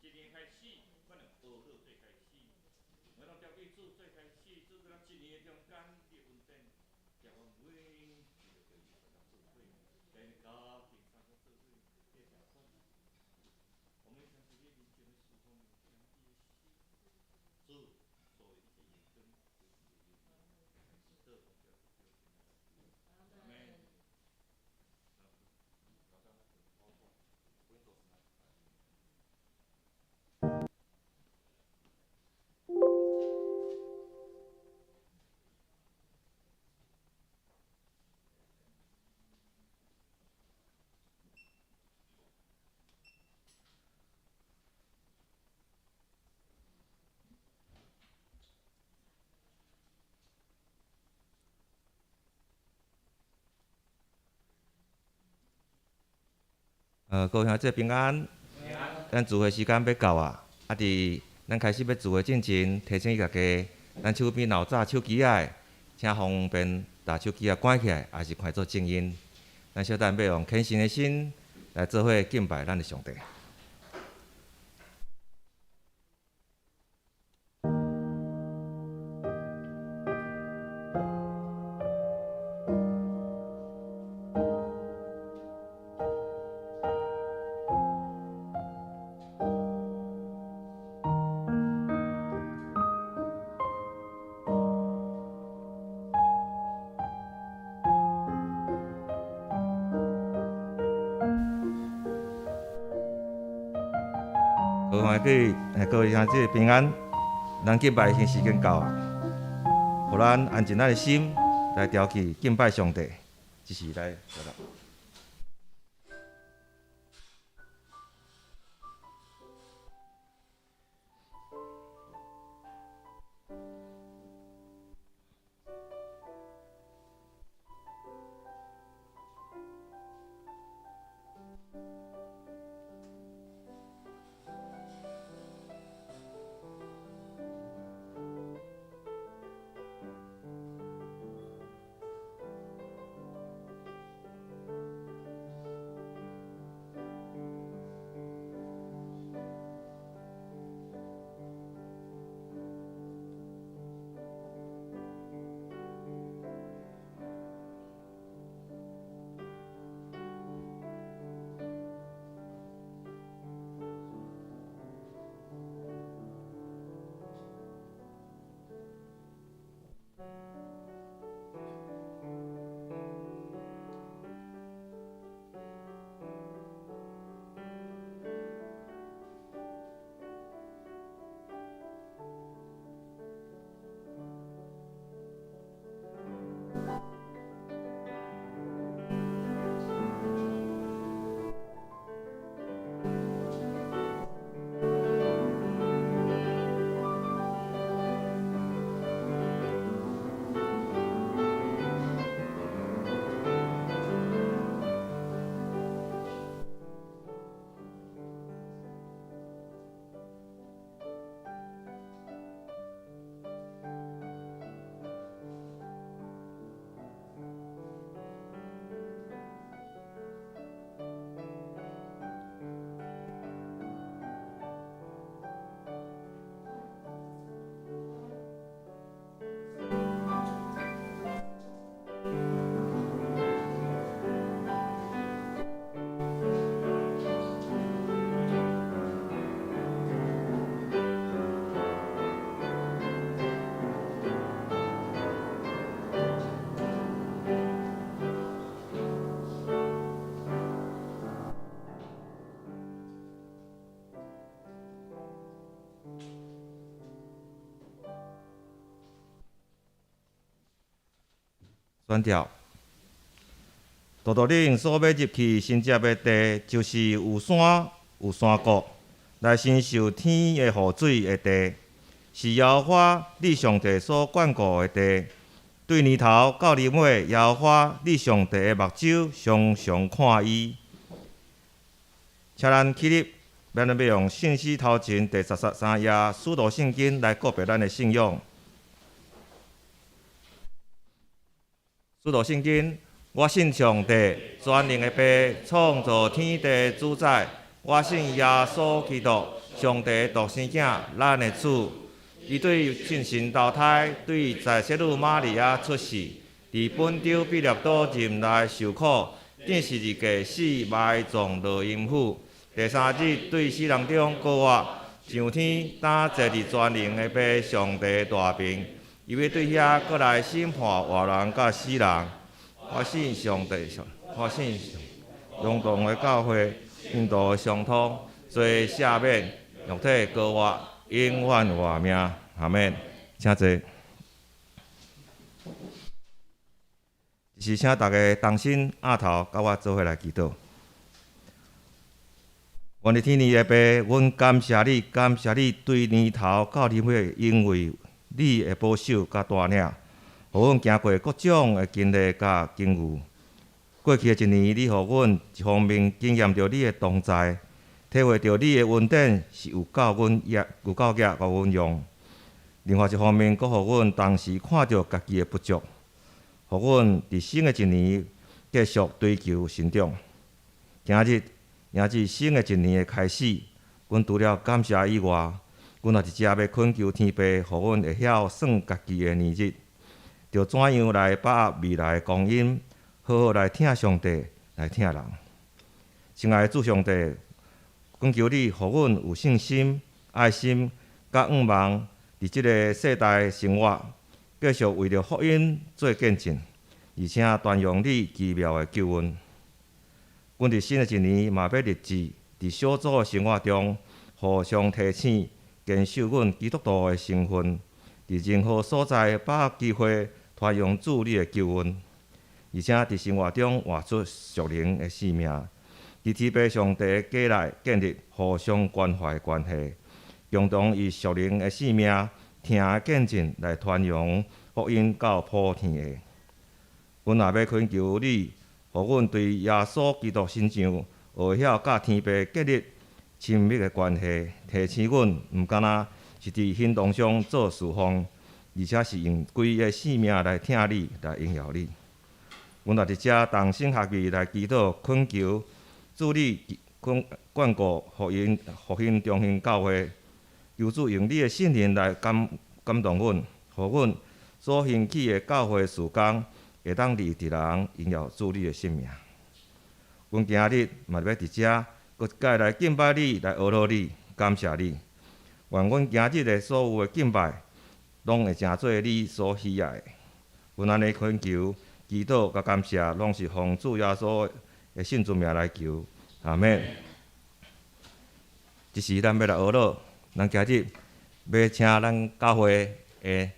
一年開始，咱用學好做開始，咱用調起主做開始，主佇咱一年的中間，你的恩典，叫阮每一個叫伊來做伙，來家庭三個做伙，來調轉。我們相信你臨終的事奉面前，你的心，主所有一切眼光，來祈禱，奉主耶穌基督聖名來求，阿們。各位兄弟平安。咱聚會時間欲到啊！啊，佇咱開始欲聚會進前，提醒大家，咱手邊若有紮手機仔的，請方便把手機仔關起來，抑是關做靜音。咱小等欲用虔誠的心來做伙敬拜咱的上帝。歡喜，各位兄弟平安。咱敬拜的時間到啊，予咱安靜咱的心來調起敬拜上帝，這是來來。宣教，拄拄恁所欲入去承接的地，就是有山有山谷，來承受天的雨水的地，是耶和華你上帝所眷顧的地。對年頭到年尾，耶和華你上帝的目睭常常看伊。請咱起立，咱欲用信息頭前第十三頁使徒信經來告白咱的信仰。使徒信經，我信上帝，全能的父，創造天地主宰。我信耶穌基督，上帝獨生囝，咱的主。伊對聖神投胎，對在洗女瑪利亞出世，佇本丟彼拉多任內受苦，釘十字架死，埋葬落陰府。第三日對死人中復活，上天，擔坐佇全能的父上帝大爿。伊欲對遐閣來審判活人佮死人。我信上帝，我信永同的教會，聖徒的相通，罪赦免，肉體復活，永遠活命。阿們，請坐。是請大家同心徼頭，佮我做伙來祈禱。願的天父的爸，阮感謝你，感謝你對年頭到年尾，因為你的保守佮帶領，予阮行過各種的經歷佮境遇。過去的一年，你予阮一方面經驗著你的同在，體會著你的恩典是有夠阮用，有夠額予阮用。另外一方面，閣予阮同時看著家己的不足，予阮佇新的一年繼續追求成長。今日迎接新的一年的開始，阮除了感謝以外，阮也佇遮欲懇求天父，予阮會曉算家己的年日，著怎樣來把握未來的光陰，好好來疼上帝，來疼人。親愛的主上帝，懇求你，予阮有信心、愛心、佮向望，佇這个世代生活，繼續為著福音做見證，而且傳揚你奇妙的救恩。阮佇新的一年嘛欲立志，佇小組的生活中互相提醒，堅守阮基督徒的身份，佇任何所在把握機會傳揚主你的救恩，而且佇生活中活出屬靈的生命，佇天父上帝的家內建立互相關懷的關係，共同以屬靈的生命疼的見證來傳揚福音到普天下。阮也欲懇求你，予阮對耶穌基督身上會曉佮天父建立親密的關係，提醒阮毋干焦是佇行動上做事奉，而且是用規个性命來疼你，來榮耀你。阮也佇遮同心合意來祈禱，懇求主你眷顧福音復興中興教會，求主用你的聖靈來感動阮，予阮所興起的教會事工會當利佇人榮耀主你的聖名。阮今日嘛欲佇遮閣一擺來敬拜你，來阿羅你，感謝你。願阮今日的所有的敬拜，攏會成做你所喜愛的。阮按呢懇求、祈禱佮感謝，攏是奉主耶穌的聖尊名來求。阿們。這時咱欲來阿羅，咱今日欲請咱教會的，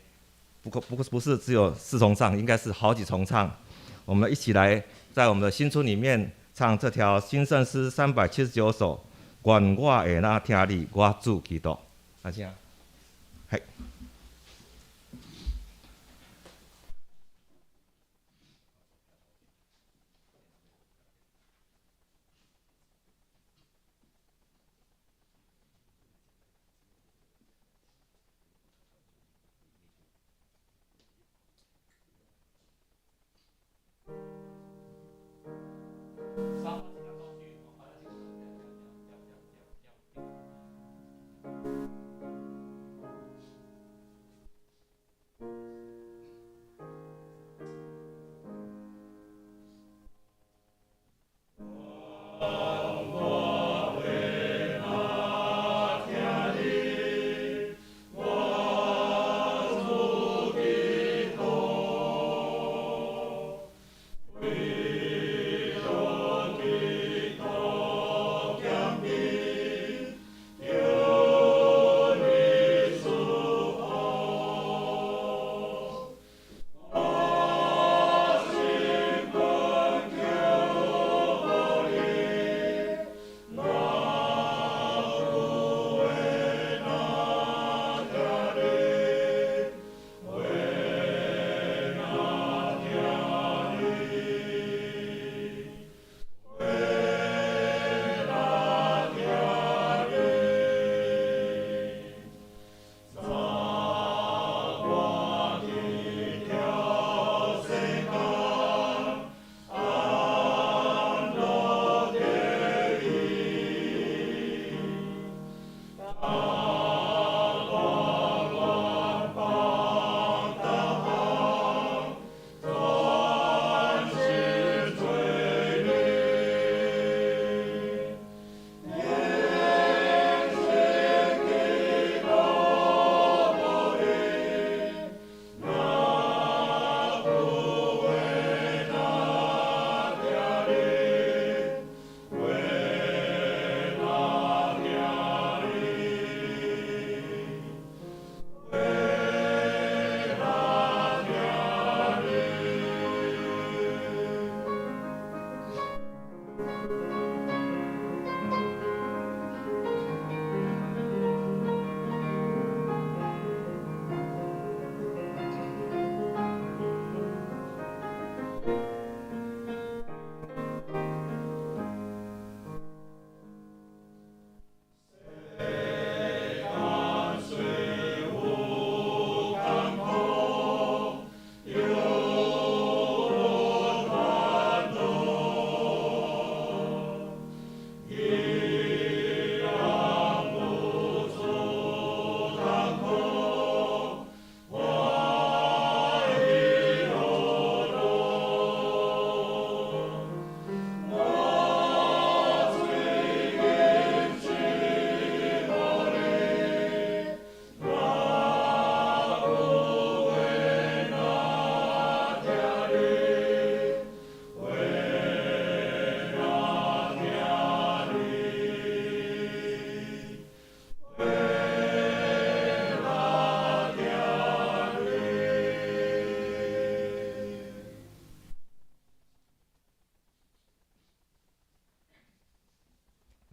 不是只有四重唱，應該是好幾重唱。我們一起來在我們的新春裡面唱這條新聖詩379首。願我會若疼你，我主基督。阿請，嘿。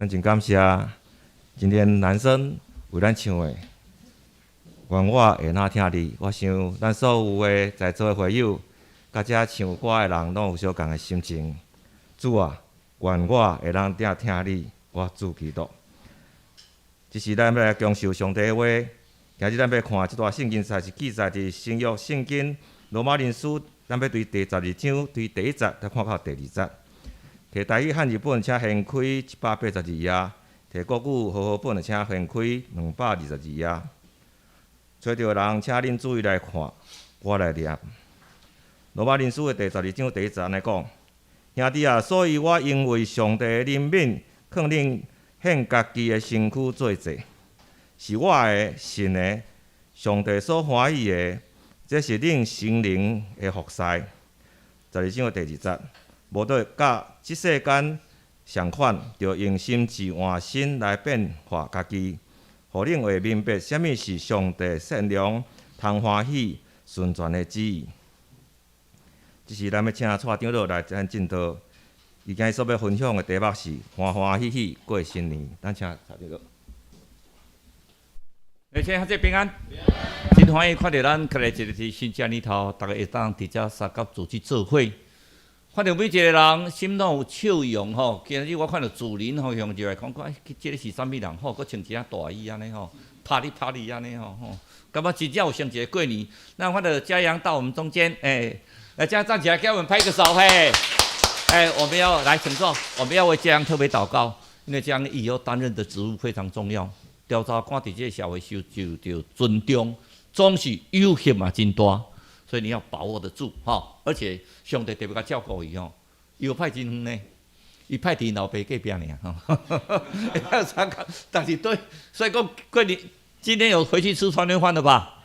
咱真感謝今天男生為咱唱的《願我會當疼你》。我想咱所有的在座的會友，佮遮唱歌的人，攏有相仝的心情。主啊，願我會當疼你，我主基督。這是咱欲來享受上帝的話。今日咱欲看這段聖經，才是記載佇新約聖經羅馬人書，咱欲對第十二章，對第一節來看到第二節。提台語漢字本，請掀開182頁；提國語和合本的，請掀開222頁。揣著的人，請恁注意來看，我來念。羅馬人書的第十二章第一節按呢講：兄弟啊，所以我因為上帝的憐憫，勸恁獻家己的身軀做祭，是活的、神的，上帝所歡喜的，這是恁心靈的服侍。十二章的第二節，無著佮這世間相款，著用心智換新來變化家己，予恁會明白啥物是上帝善良、通歡喜、純全的旨意。這時，咱欲請蔡長老來咱證道。伊今日所欲分享的題目是歡歡喜喜過新年。咱請蔡長老。而且哈，這平安，真歡喜看著咱徛佇一个新正年頭，逐家會當佇遮相佮組織做伙。看著每一个人心攏有笑容吼。今日我看著主任吼向入來講，講這个是啥物人吼？閣穿一件大衣按呢吼，拍哩拍哩按呢吼吼，感覺真正有像一个過年。那看著嘉陽到我們中間，欸，來嘉陽站起來，給我們拍個手嘿。欸，我們要來請坐，我們要為嘉陽特別禱告，因為嘉陽以後擔任的職務非常重要。調查官佇這個社會受受著尊重，總是誘惑嘛真大，所以你要把握得住吼。而且上帝特別較照顧伊吼，伊有派真遠呢，伊派佇𪜶老爸隔壁爾吼。但是對，所以講過年今天有回去吃團圓飯的吧？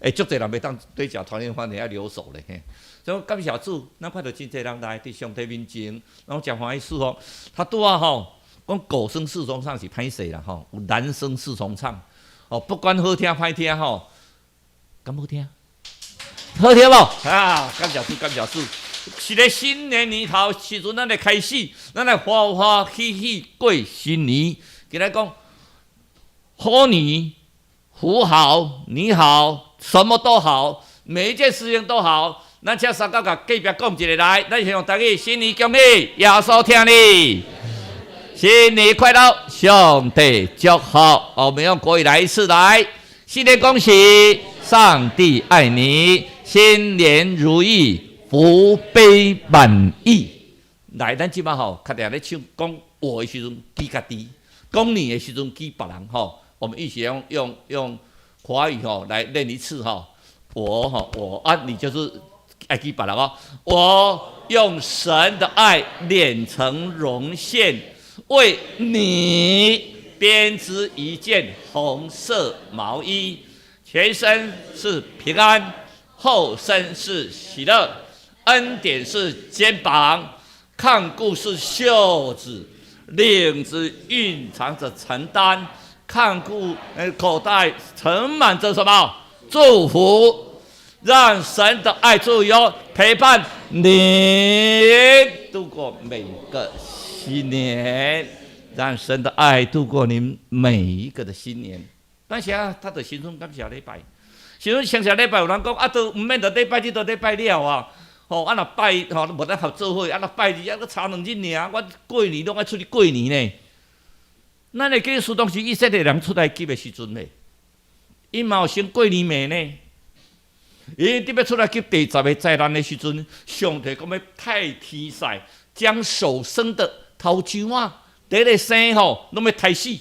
欸，足濟人袂當對食團圓飯的愛留守咧。嘿，所以感謝主，咱看著真濟人來佇上帝面前，攏誠歡喜舒服。他拄仔吼。講狗聲四重唱是歹勢啦吼，有男聲四重唱，哦，不管好聽歹聽吼，敢好聽？好聽無？啊，感謝主，感謝主！是咧新年年頭時陣，咱來開始，咱來歡歡喜喜過新年。今日講好年福好，你好，什麼都好，每一件事情都好。咱請相佮共隔壁講一下來，咱先用台語，新年恭喜，耶穌疼你。新年快樂，上帝祝福。我們用國語來一次來，新年恭喜，上帝愛你，新年如意，福杯滿溢。來，咱這擺吼，較定咧唱講我的時陣記家己，講你的時陣記別人吼。我們一起用華語吼來練一次吼。我吼我啊，你就是愛記別人哦。我用神的愛連成絨線，為你編織一件紅色毛衣，前身是平安，後身是喜樂，恩典是肩膀，看顧是袖子，領子蘊藏着承擔，看顧口袋盛滿着什麼祝福，讓神的愛自由陪伴你度過每個新年，讓神的愛度過你每一個的新年。但是啊，他的新春感謝禮拜，新春上上禮拜有人講啊，都毋免著禮拜日都禮拜了啊。吼，啊若拜吼無得合做伙，啊若拜日啊，閣差兩日爾，我過年攏愛出去過年呢。咱會記得當時以色列人出埃及的時陣咧，𪜶嘛有先過年未呢？伊特別出埃及第十个災難的時陣，上帝講欲派天使將首生的頭上啊，第一个生吼，攏欲刣死。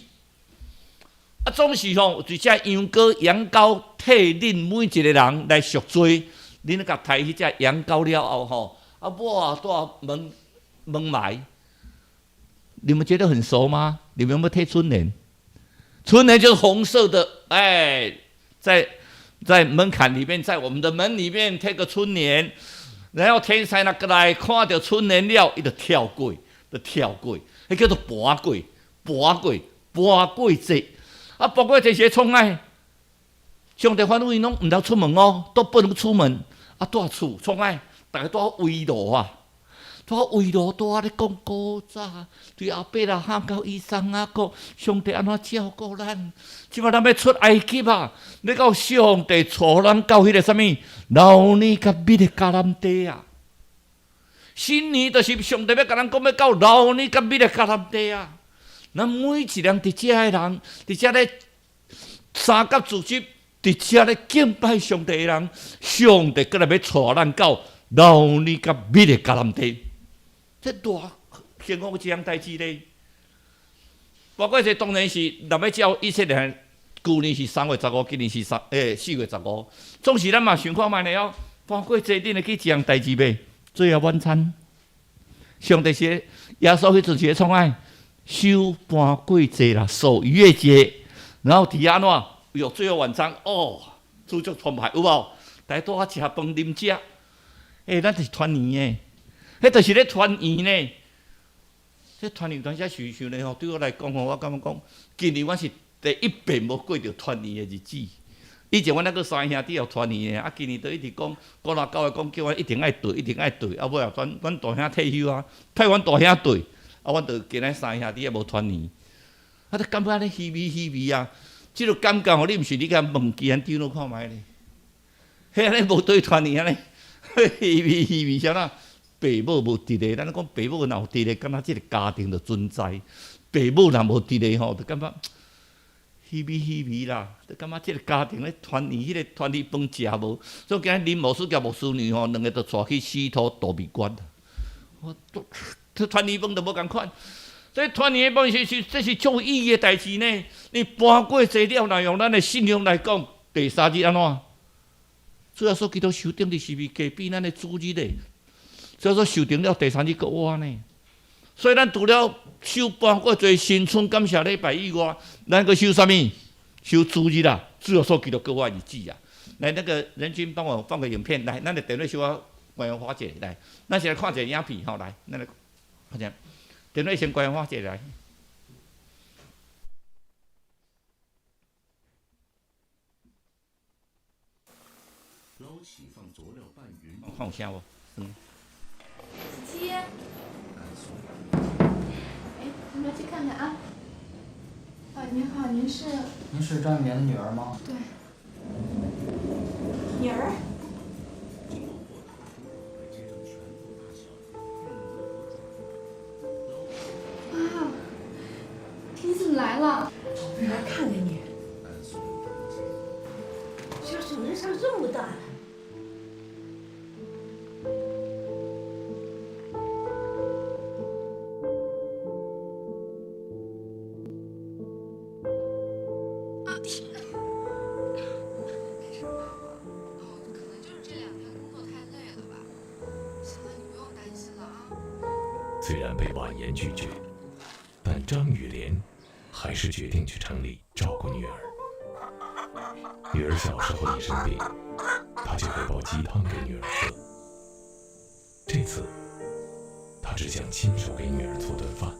啊，總是吼，就這羊羔羊羔替恁每一個人來贖罪。恁共刣彼隻羊羔了後吼，啊，抹蹛門門楣。你們覺得很熟嗎？你們有沒有貼春聯？春聯就是紅色的，哎，在門檻裡面，在我們的門裡面貼個春聯，然後天使若過來看著春聯了，伊就跳過，就跳過，彼叫做跋過，跋過，跋過節。啊，跋過節是創啥？上帝吩咐𪜶攏毋通出門哦，都不能出門。啊，蹛厝創啥？逐家蹛圍爐啊，拄圍爐拄仔咧講古早，對亞伯拉罕到以撒雅各，上帝按怎照顧咱？這擺咱欲出埃及啊！欲到上帝帶咱到彼个啥物流奶佮蜜的迦南地啊！新年就是上帝欲共咱講，欲到流奶佮蜜的迦南地啊！咱每一人佇遮的人，佇遮咧三甲組織，佇遮咧敬拜上帝的人，上帝閣來欲帶咱到流奶佮蜜的迦南地。這偌幸福的一項代誌咧！包括這當然是若欲照以色列，舊年是3月15，今年是4月15。總是咱嘛想看覓咧哦。包括這恁會記一項代誌袂？最後晚餐，上帝是耶穌彼陣是咧創啥？守盤過節啦，守逾越節，然後佇按怎有最後晚餐哦，煮足澎湃有無？大家拄仔食飯啉食，咱是團圓的，彼就是咧團圓呢。這團圓當時想想咧吼，對我來講吼，我感覺講，今年我是第一遍無過著團圓的日子。以前阮那個三兄弟有團圓的，啊，今年都一直講，講來九月講叫阮一定愛綴，一定愛綴，啊，尾後阮阮大兄退休啊，派阮大兄綴，啊，阮就今仔三兄弟也無團圓，啊，就感覺按呢稀微稀微啊，這個感覺吼，你毋是你共問其他長老看覓咧，彼按呢無綴團圓按呢，稀微稀微啥啦？爸母無佇咧，咱講爸母若有佇咧，敢若這個家庭就存在；爸母若無佇咧吼，就感覺稀微稀微啦，就感覺這個家庭咧團圓，彼個團圓飯食無。所以今日林牧師佮牧師娘吼，兩个就帶去洗土度蜜月。我都這團圓飯都無仝款。這團圓飯是這是足有意義的代誌呢。你盤過節了，若用咱的信仰來講，第三日按怎？主耶穌基督受釘佇十字架，變咱的主日咧。主耶穌受釘了，第三日閣活呢。所以咱除了守盤過節新春感謝禮拜以外，咱閣守啥物？守主日啦，主耶穌基督閣活日子啊！來，那個仁君幫我放個影片來，咱的電話小可關花者來，咱先來看一下影片吼，來，咱來看者，電話先關花者來。看有聲無？嗯。七七。哎，我們來去看看啊。啊，您好，您是？您是張玉蓮的女兒嗎？對。女兒。媽，你怎麼來了？我來看看你。小孫子長這麼大了。啊！沒事，媽媽。哦，可能就是這兩天工作太累了吧。行了，你不用擔心了啊。雖然被婉言拒絕，但張雨蓮還是決定去城裡照顧女兒。女兒小時候一生病，她就會煲雞湯給女兒喝。這次，她只想親手給女兒做頓飯。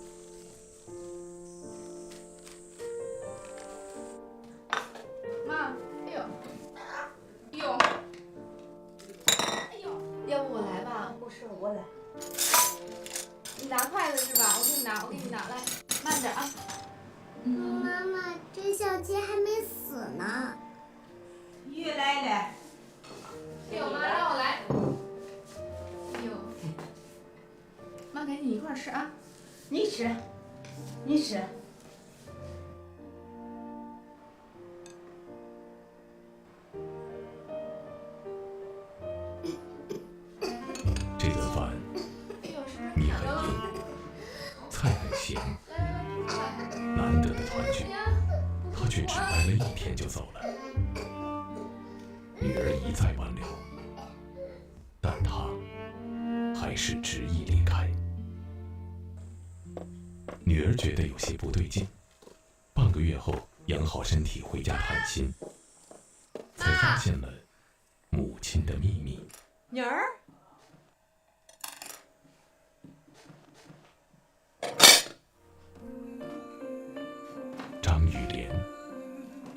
媽，哎呦，哎呦，哎呦，要不我來吧？不是，我來。你拿筷子是吧？我給你拿，我給你拿，來，慢點啊。媽媽，這小雞還沒死呢。魚來了。哎呦，媽，讓我來。哎呦，媽，趕緊一塊吃啊！你吃，你吃。這頓飯，米很硬，菜很鹹，難得的團聚，他卻只待了一天就走了。女兒一再挽留，但他還是執意離開。女兒覺得有些不對勁，半個月後養好身體回家探親，才發現了母親的秘密。女兒。張玉蓮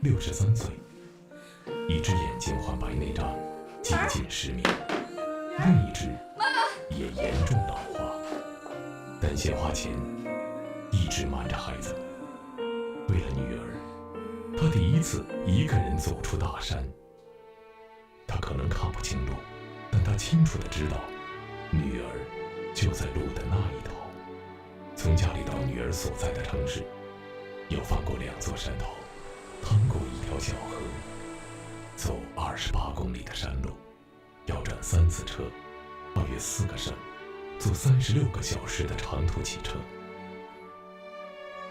，63歲，一隻眼睛患白內障，幾近失明，另一隻也嚴重老化。很闲花钱，一直瞒着孩子。为了女儿，他第一次一个人走出大山。他可能看不清路，但他清楚地知道，女儿就在路的那一头。从家里到女儿所在的城市，要翻过两座山头，趟过一条小河，走28公里的山路，要转三次车，跨越四个省，坐36个小时的长途汽车。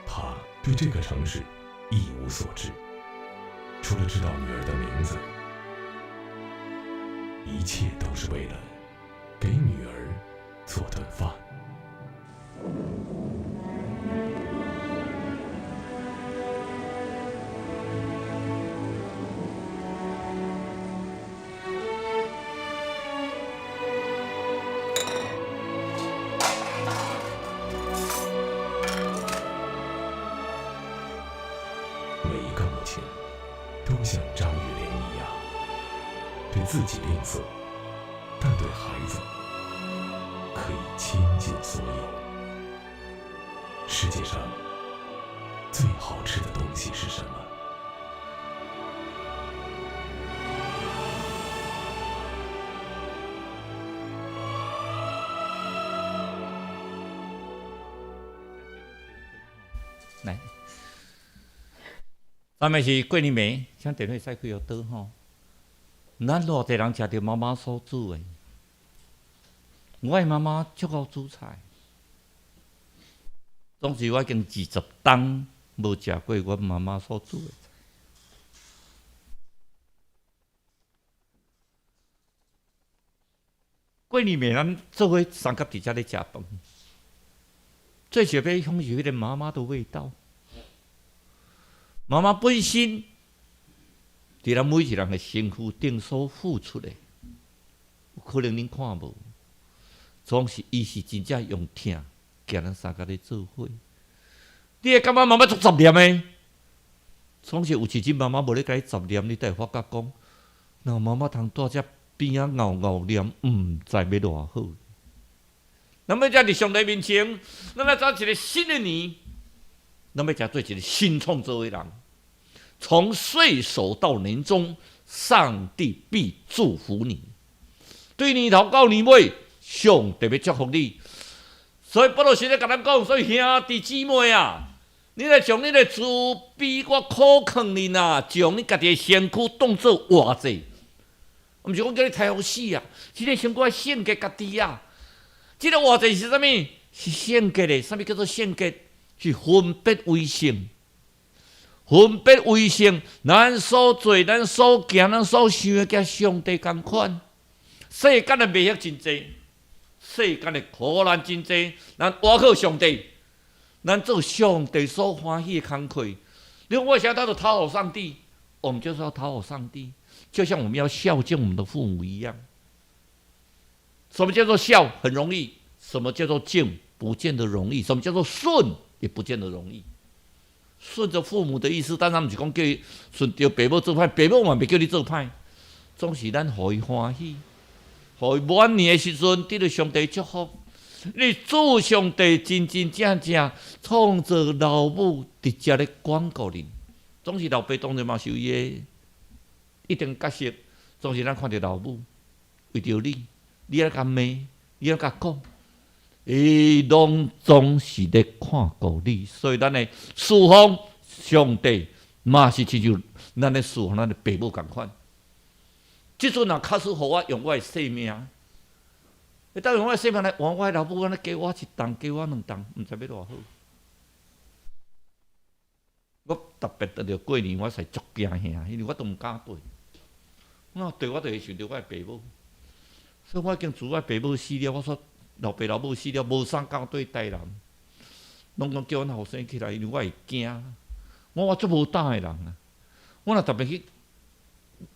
他对这个城市一无所知，除了知道女儿的名字，一切都是为了给女儿做顿饭。每一个母亲都像张玉莲一样，对自己吝啬，但对孩子可以倾尽所有。世界上最好吃的东西是什么？來，啥物是過年暝，請電火使開予倒吼。咱偌濟人食著媽媽所煮的，我的媽媽足𠢕煮菜，總是我已經20冬無食過阮媽媽所煮的菜。過年暝咱做伙相佮佇遮咧食飯，最想欲享受彼個媽媽的味道。媽媽本身佇咱每一人的身軀頂所付出的，有可能恁看無，總是伊是真正用疼，共咱三個咧做伙。你會感覺媽媽足雜念的，總是有一日媽媽無咧共你雜念，你才會發覺講，若媽媽通蹛遮邊仔𠢕𠢕念，毋知欲偌好。咱欲才佇上帝面前，咱來走一個新的年，咱欲才做一個新創造的人。從歲首到年終，上帝必祝福你。對年頭到年尾，上帝欲祝福你。所以保羅實咧共咱講，所以兄弟姊妹啊，你來將你的慈悲，我苦勸恁啊，將你家己的身軀當做活祭，毋是講叫你刣予死啊！這个身軀愛獻給家己啊！這个活祭是啥物？是聖潔的。啥物叫做聖潔？是分別為聖。分別為聖，咱所做、咱所行、咱所想的，佮上帝仝款。世間的迷惑真濟，世間的苦難真濟，咱倚靠上帝，咱做上帝所歡喜的工課。你講我啥當做討好上帝？我們就是要討好上帝，就像我們要孝敬我們的父母一樣。什麼叫做孝？很容易。什麼叫做敬？不見得容易。什麼叫做順？也不見得容易。順着父母的意思，當然毋是講叫伊順著爸母做歹，爸母嘛袂叫你做歹，總是咱予伊歡喜，予伊晚年的時陣得著上帝祝福。你主上帝真真正正創造老母直接咧管顧恁，總是老爸當然嘛是有伊的一定角色，總是咱看著老母為著你，你愛共罵，你愛共講。伊攏總是咧看顧你，所以咱的侍奉上帝嘛是親像咱咧侍奉咱的爸母仝款。這陣若假使予我用我的性命，會當用我的性命來換我的老母，按呢加我一擔，加我兩擔，毋知欲偌好。我特別拄著過年，我是足驚嚇，因為我都毋敢綴。我綴我就會想著我的爸母，所以我已經自我爸母死了，我說。老爸老母死了，無啥敢綴台南，攏講叫阮後生起來，因為我會驚。我足無膽的人啊！我若特別去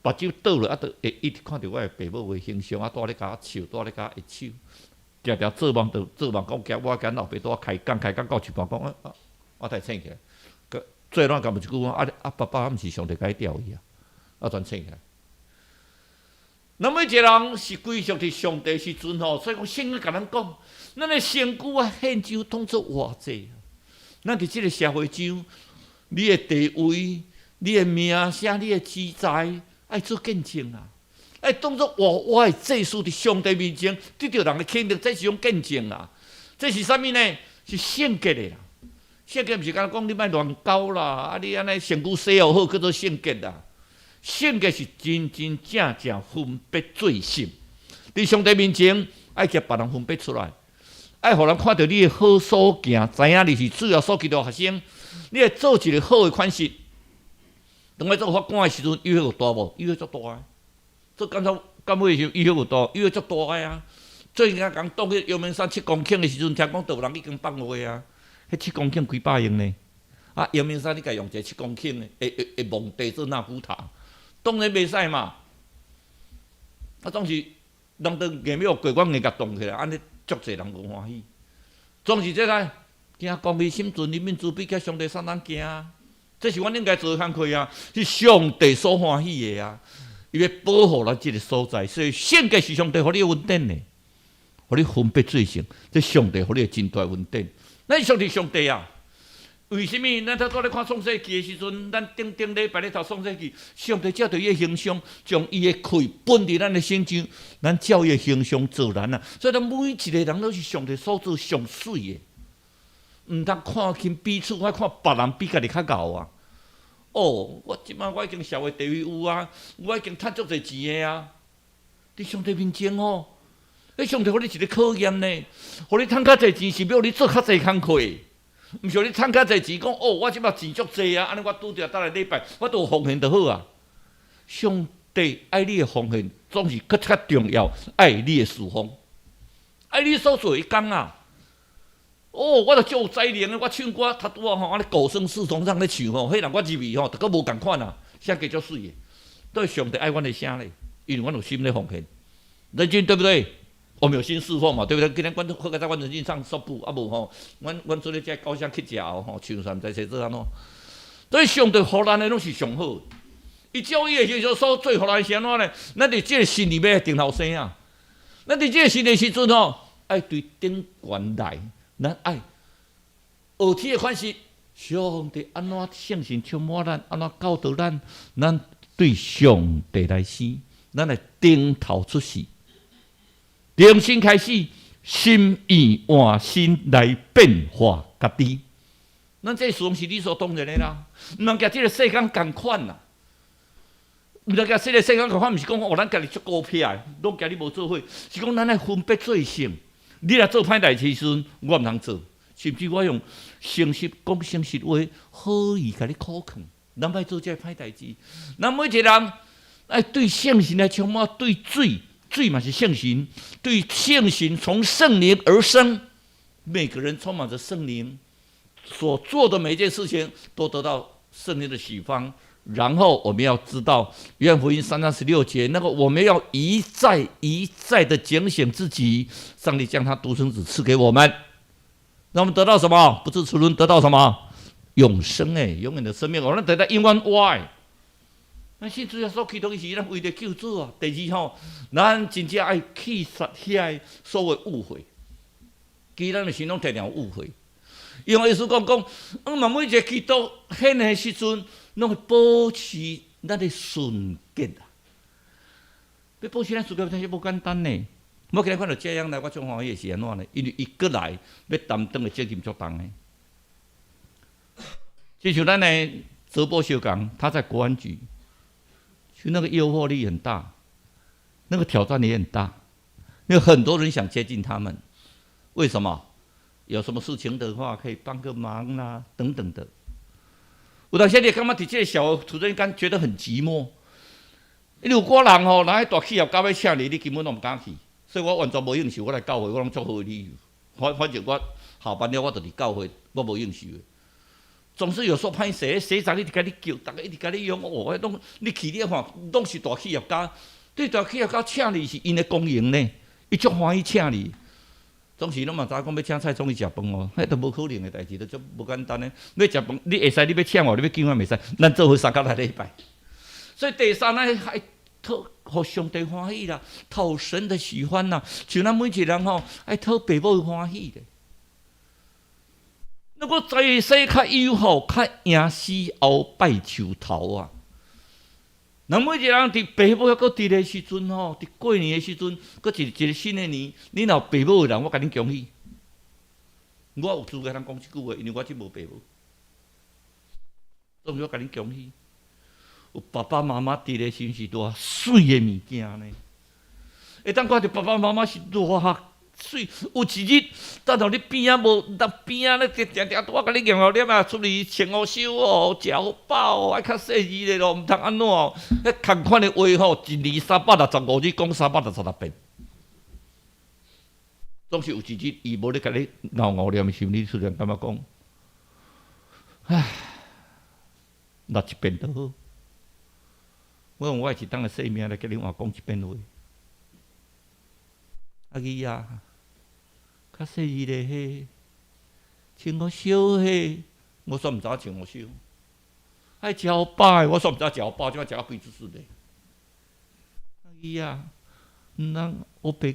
目睭倒落，啊，就會一直看著我的爸母的形象，啊，蹛咧共我笑，蹛咧共我揮手，定定做夢就做夢，講驚我佮老爸拄仔開講，開講到一半講啊啊，我才醒起來。閣最後講一句話，啊啊爸爸，毋是上帝共你調去啊，啊轉醒起來。咱每一个人是歸屬佇上帝時陣吼，所以講聖經共咱講，咱的身軀啊獻上當做活祭。咱佇這個社會上，你的地位、你的名聲、你的資財，愛做見證啊！愛當做活活的祭司佇上帝面前得著人的肯定，這是種見證啊！這是啥物呢？是聖潔的啦。聖潔毋是干焦講你莫亂交啦，啊你按呢身軀洗予好叫做聖潔啦。聖潔是真真正正分別罪性，佇上帝面前愛共別人分別出來，愛予人看著你的好所行，知影你是主耶穌基督學生，你會做一個好的款式。當欲做法官的時陣，誘惑有大無？誘惑足大的。做監察監委的時陣，誘惑有大，誘惑足大的啊！最近剛當去陽明山7公頃的時陣，聽講都有人已經放話啊！彼7公頃幾百億呢？啊，陽明山你共用一个7公頃的，會會會墓地做納骨塔。當然袂使嘛！啊，總是人都硬欲過，我硬共擋起來，按呢足濟人無歡喜。總是這個驚公義心存憐憫慈悲，佮上帝啥人行啊？這是阮應該做的工課啊！是上帝所歡喜的啊！伊欲保護咱這个所在，所以聖潔是上帝予你的恩典呢，予你分別罪性，這上帝予你的真大恩典。咱上帝上帝啊！為啥物？咱頭拄咧看創世記的時陣，咱頂頂禮拜咧讀創世記，上帝照著伊的形象，將伊的氣分佇咱的身上，咱照伊的形象造人啊！所以咱每一個人攏是上帝所造上媠的，毋通看輕彼此，愛看別人比家己較𠢕啊！哦，我這擺我已經社會地位有啊，我已經趁足濟錢的啊！佇上帝面前吼，彼上帝予你一個考驗呢，予你趁較濟錢是欲予你做較濟工課。毋是予你趁較濟錢，講哦，我這擺錢足濟啊，按呢我拄著逐個禮拜，我都有奉獻就好啊。上帝愛你的奉獻，總是閣較重要，愛你的侍奉，愛你所做的工啊。哦，我著足有才能的，我唱歌頭拄仔吼，按呢五聲四重唱咧唱吼，彼人我入去吼，著閣無仝款啊，聲加足媠的。對上帝愛阮的聲咧，因為阮有心咧奉獻，認真對不對？我們有心侍奉嘛，對不對？今日阮好佳哉，阮認真唱說部啊無吼，阮阮做咧這高聲去食吼，唱煞毋知說做按怎。所以上帝予咱的攏是上好，伊照伊的形象所做予咱是按怎呢？咱佇這個新年欲定頭生啊！咱佇這個新年時陣吼，愛對頂懸來，咱愛學天的款式，上帝按怎聖神充滿咱，按怎教導咱，咱對上帝來生，咱來頂頭出世。重新開始，心意換新來變化家己。咱這事攏是理所當然的啦，毋通共這個世間仝款啦。毋通共這個世間仝款，毋是講哦，咱家己足孤僻的，攏共你無做伙，是講咱愛分別罪性。你若做歹代誌時陣，我毋通做，甚至我用誠實講誠實話，好意共你苦勸。咱莫做這個歹代誌。咱每一個人愛對聖神來充滿，對水。水嘛是聖神，對聖神從聖靈而生，每個人充滿着聖靈，所做的每一件事情都得到聖靈的啟發。然後我們要知道，約翰福音3章16節，那個我們要一再一再的警醒自己，上帝將他獨生子賜給我們，讓我們得到什麼？不致沉淪，得到什麼？永生哎，永遠的生命，我們得到永遠活。咱信主耶穌基督是咱為著救主啊。第二吼，咱真正愛去殺遐個所謂誤會，其實咱的心攏定定有誤會。因為耶穌講講，我們每一個基督顯的時陣，攏會保持咱的純潔啊。欲保持咱純潔，真是無簡單呢。我今日看著這樣來，我足歡喜的是按怎呢？因為伊閣來欲擔當的責任足重的。就像咱的澤波修講，他在國安局。其實那個誘惑力很大，那個挑戰也很大，因為很多人想接近他們。為什麼？有什麼事情的話，可以幫個忙啦，啊，等等的。有當時你感覺佇這個社會突然間覺得很寂寞。因為有寡人吼，若大企業家欲請你，你根本攏毋敢去。所以我完全無應酬，我來教會，我攏足好的理由。反正我下班了，我就佇教會，我無應酬的。總是有時候歹勢，社長一直共你叫，逐家一直共你用，哦，攏你去你看，攏是大企業家，對大企業家請你是𪜶的光榮呢，伊足歡喜請你。總是攏嘛知影講欲請蔡總理食飯哦，彼都無可能的代誌，都足無簡單的。欲食飯，你會使，你欲請我，你欲叫我袂使，咱做伙相共來禮拜。所以第三，咱愛討予上帝歡喜啦，討神的喜歡啦。像咱每一個人吼，愛討爸母歡喜的。如果在世較友好，較贏死後拜樹頭啊！咱每一個人佇爸母猶閣佇的時陣吼，佇過年的時陣，閣一一個新的年，你若有爸母的人，我共你恭喜。我有資格通講這句話，因為我這無爸母。總是我共你恭喜。有爸爸媽媽佇的時陣是偌媠的物件呢？會當看著爸爸媽媽是偌媠，有一日，等到你邊仔無，當邊仔咧定定拄仔共你硬念啊，出去穿好收哦，食好飽哦，愛較細膩咧咯，毋通按怎哦？彼仝款的話吼，一年365日講366遍。總是有一日，伊無咧共你𠢕𠢕念的時陣，你突然感覺講，唉，錄一遍就好。我用我一冬的生命來共恁換講一遍話。阿姨啊，較細膩咧彼，穿予小彼，我煞毋知影穿予小。愛食予飽的，我煞毋知影食予飽，這擺食甲肥嘟嘟的。阿姨啊，毋通烏白，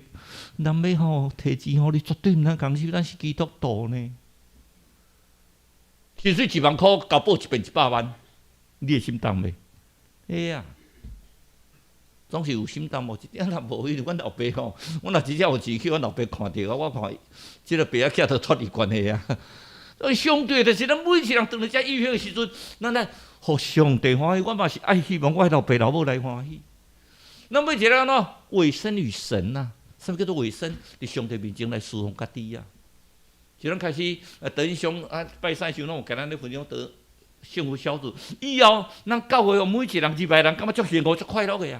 人欲吼提錢予你，絕對毋通共收，咱是基督徒呢。薪水1萬箍，交保一遍100萬，你會心動袂？會啊。總是有心動無？一點仔無，因為阮老爸吼，阮若真正有錢去阮老爸看著啊，我看這個爸仔徛都脫離關係啊。所以相對就是咱每一個人當咧遮預備的時陣，咱來予上帝歡喜，我嘛是愛希望我的老爸老母來歡喜。咱每一個人喏，委身於神啊，啥物叫做委身？佇上帝面前來侍奉家己啊。就咱開始啊，等於上啊拜三時陣，攏有共咱咧分享得幸福小組。以後咱教會每一個人入來人，感覺足幸福、足快樂的啊。